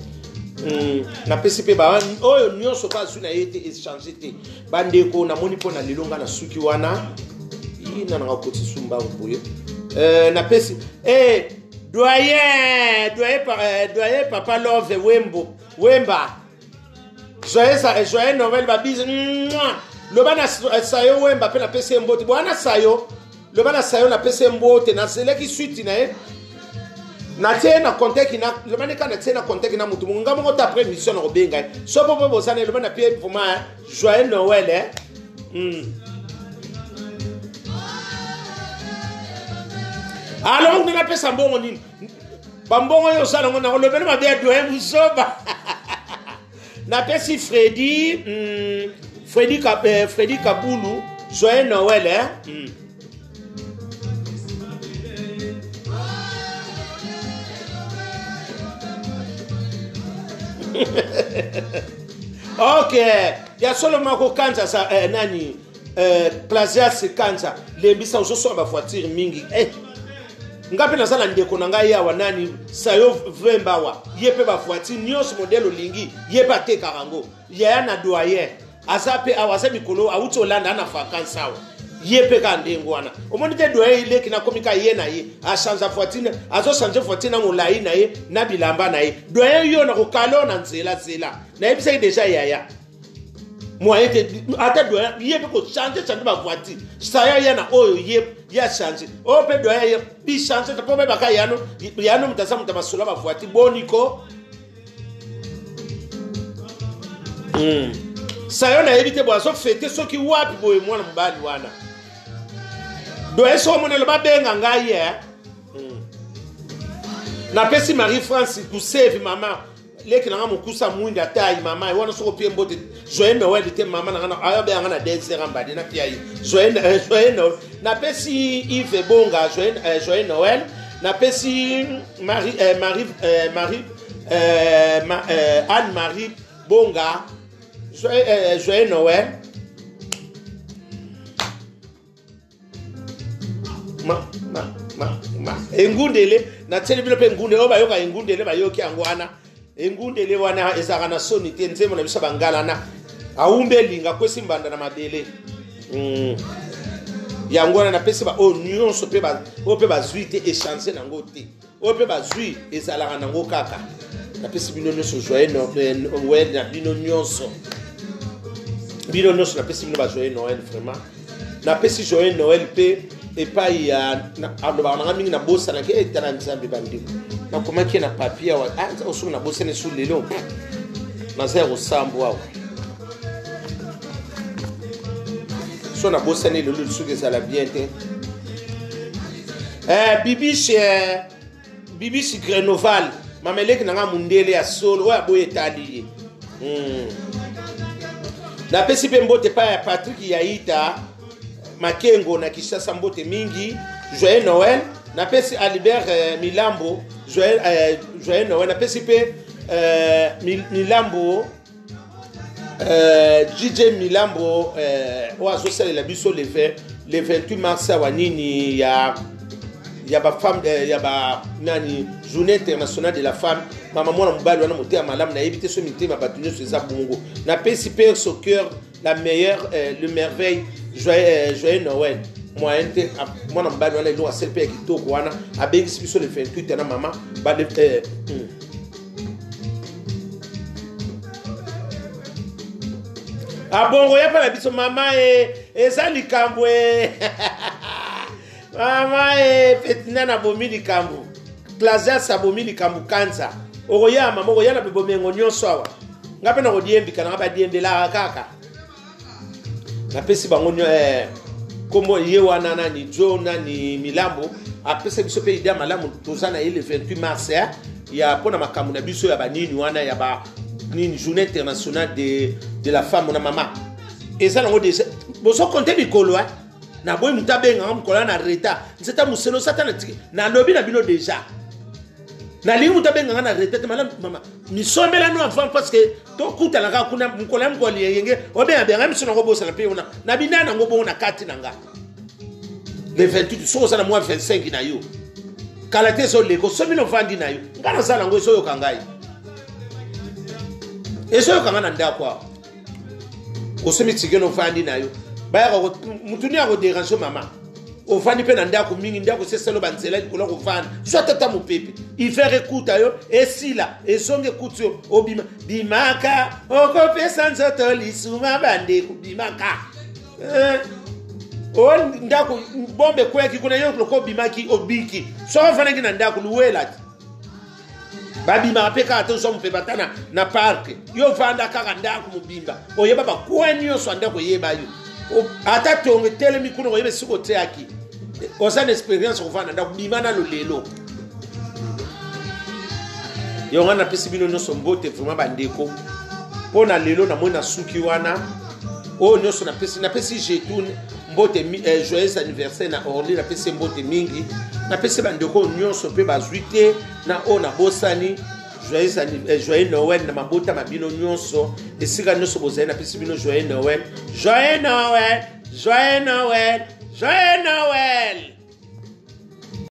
Speaker 1: hmm, napesi mpe oyo nyonso mpe azwi na ye te echange te bandeko namoni mpo na lelo ngai nasuki wana ina nanga koti sumbangu boye euh, napesi eh, doyen doyen euh, doyen papa love wembo wemba Joyeux, joyeux Noël, ba bisous. Loba na eh, sayo wemba pe na pesi mbote. Bwana sayo, loba na sayo na pesi mbote na seleki suite na ye. Na tie na contact na loba ne kana tie na contact na mutu nga moko ta après mission na kobenga. So po bozana loba na pie vraiment hein, joyeux Noël hein. Mm. Alors on napesa mbongo nini? Bambongo yo osala ngo na lobela mabe ya doyen buzoba. Napesi Freddy, mm, Freddy, eh, Freddy Kabulu, joyeux Noël hein. Mm. Ok, ya solo mako kanza sa eh, nani eh, Clasias Kanza lembisa ozosomba ba voiture mingi eh. Nga mpe naza na ndeko na ngai awa nani sayo vemba awa ye mpe ba voiture nyonso modele olingi ye mpe atekaka yango yaya na doyen aza mpe awa aza mikolo awuti olanda ana vacances awa Ye mpe kaka ndenge wana. Omoni te doyen leki nakomi kaka ye na ye. Achange voiture, azochange voiture na molai na ye na bilamba na ye. Doyen yo na kokalo na nzela zela. Nayebisaki deja yaya. Moyen te ata doyen ye mpe kochange change ba voiture. Saya ya na oyo ye ya change. Oyo mpe doyen ye bi change mpo bayebaka yano yano moto aza moto ya masolo ya ba voiture boniko. Sayo nayebi te boye azofete soki wapi boye mwana mobali wana. Doyen soki omoni aloba benga ngai ye. Napesi Marie France Kusevi mama leki nanga mokusa mwinda tai mama wana soko pie mbote joyeux Noël te mama nanga ayo benga nga na 2 heures mbadi na pia ye joyeux Noël. Napesi Yves Bonga joyeux Noël. Napesi Marie Marie Marie Anne Marie Bonga joyeux Noël. Ma ma ma ma engundele natieli bino mpe engundele oyo bayoka engundele bayoki yango wana engundele wana ezalaka na soni te nzembo na biso bangala na awumbi elinga akwesi mbanda na mabele. Yango wana napesi ba oyo nyonso mpe oyo mpe bazwi te echange nango te oyo mpe bazwi ezalaka nango kaka. Napesi bino nyonso joyeux Noël na bino nyonso. Bino nyonso napesi bino ba joyeux Noël vraiment. Napesi joyeux Noël mpe epai ya alobaka nanga mingi nabosanaki etala nzambe bandeko. Nakomaki na papier awa, osoki nabosani su lelo. Naza ya kosambwa awa. So nabosani lelo lisuki ezala bien te. Bibiche Grenoval, mameleki nanga mundele ya solo oyo aboye etali ye. Napesi mpe mbote pa ya Patrick Yaita Makengo na Kinshasa mbote mingi. Joyeux Noël. Napesi Alibert Milambo joyeux Noël. Napesi mpe Milambo DJ Milambo oyo azosalela biso le 28 mars awa nini ya ba femme ya ba nani journée internationale de la femme. Mama mwana mobali wana motema malamu nayebi te so mitema bato nyonso eza bongo. Napesi père son cœur la meilleure le merveille joyeux Noël. Moyen te mwana mobali wana eloko asali mpe ya kitoko wana abengisi biso le 28 na mama ba Abongo ya pala biso mama e eza likambo e mama e petina na bomi likambo Clasias abomi likambo kanza okoya mama okoya na bomengo nyonso awa nga pe na kodiembika na nga badiembelaka kaka napesi bango kombo ye wana nani Jo nani Milambo apesa biso pe idea malamu toza na ye le 28 mars ya mpona makambo na biso ya banini wana ya ba nini journée internationale de la femme na mama eza nango déjà bozo compter mikolo na boyi moto abengaka mokolo na retard nzeta moselo satana tiki nalobi na bino déjà nalingi moto abengaka na retard te malamu mama misombela no avant parce que tokutanaka kuna mokolo ya mokolo yenge obenga benga miso nango bosana mpe ona na bina nango bongo na kati na nga le 28 soki oza na mwa 25 na yo kala te ezoleka osomi novandi na yo nga naza nango ezoyoka ngai ezoyoka nga na ndako awa osomi tike novandi na yo bayaka mutu nini akoderange mama ovandi mpe na ndako mingi ndako eseselo banzela likolo kovanda zwa tata mopepe hiver ekuta yo esila ezongi ekuti yo obima bimaka okopesa nzoto lisuma bandeko bimaka o ndako bombe ekweyaki kuna yo loko obimaki obiki soki ofandaki na ndako luwela te babimaka mpe kaka te ozwa mopepe ata na parke yo ovanda kaka ndako mobimba oyeba bakwe nyonso ya ndako oyeba yo ata tongo etelemi kuna oyeba esika otiaki oza na experience kovanda ndako bima nano lelo yango wana napesi bino nyonso mbote vraiment bandeko mpo na lelo namoni na suki wana oyo nyonso napesi jetoune mbote joyeux anniversaire na Orly napesi mbote mingi napesi bandeko nyonso mpe bazwi te na oyo nabosani joyeux Noël na mabota ma bino nyonso esika nyonso bozali napesi bino joyeux Noël joyeux Noël joyeux Noël joyeux Noël.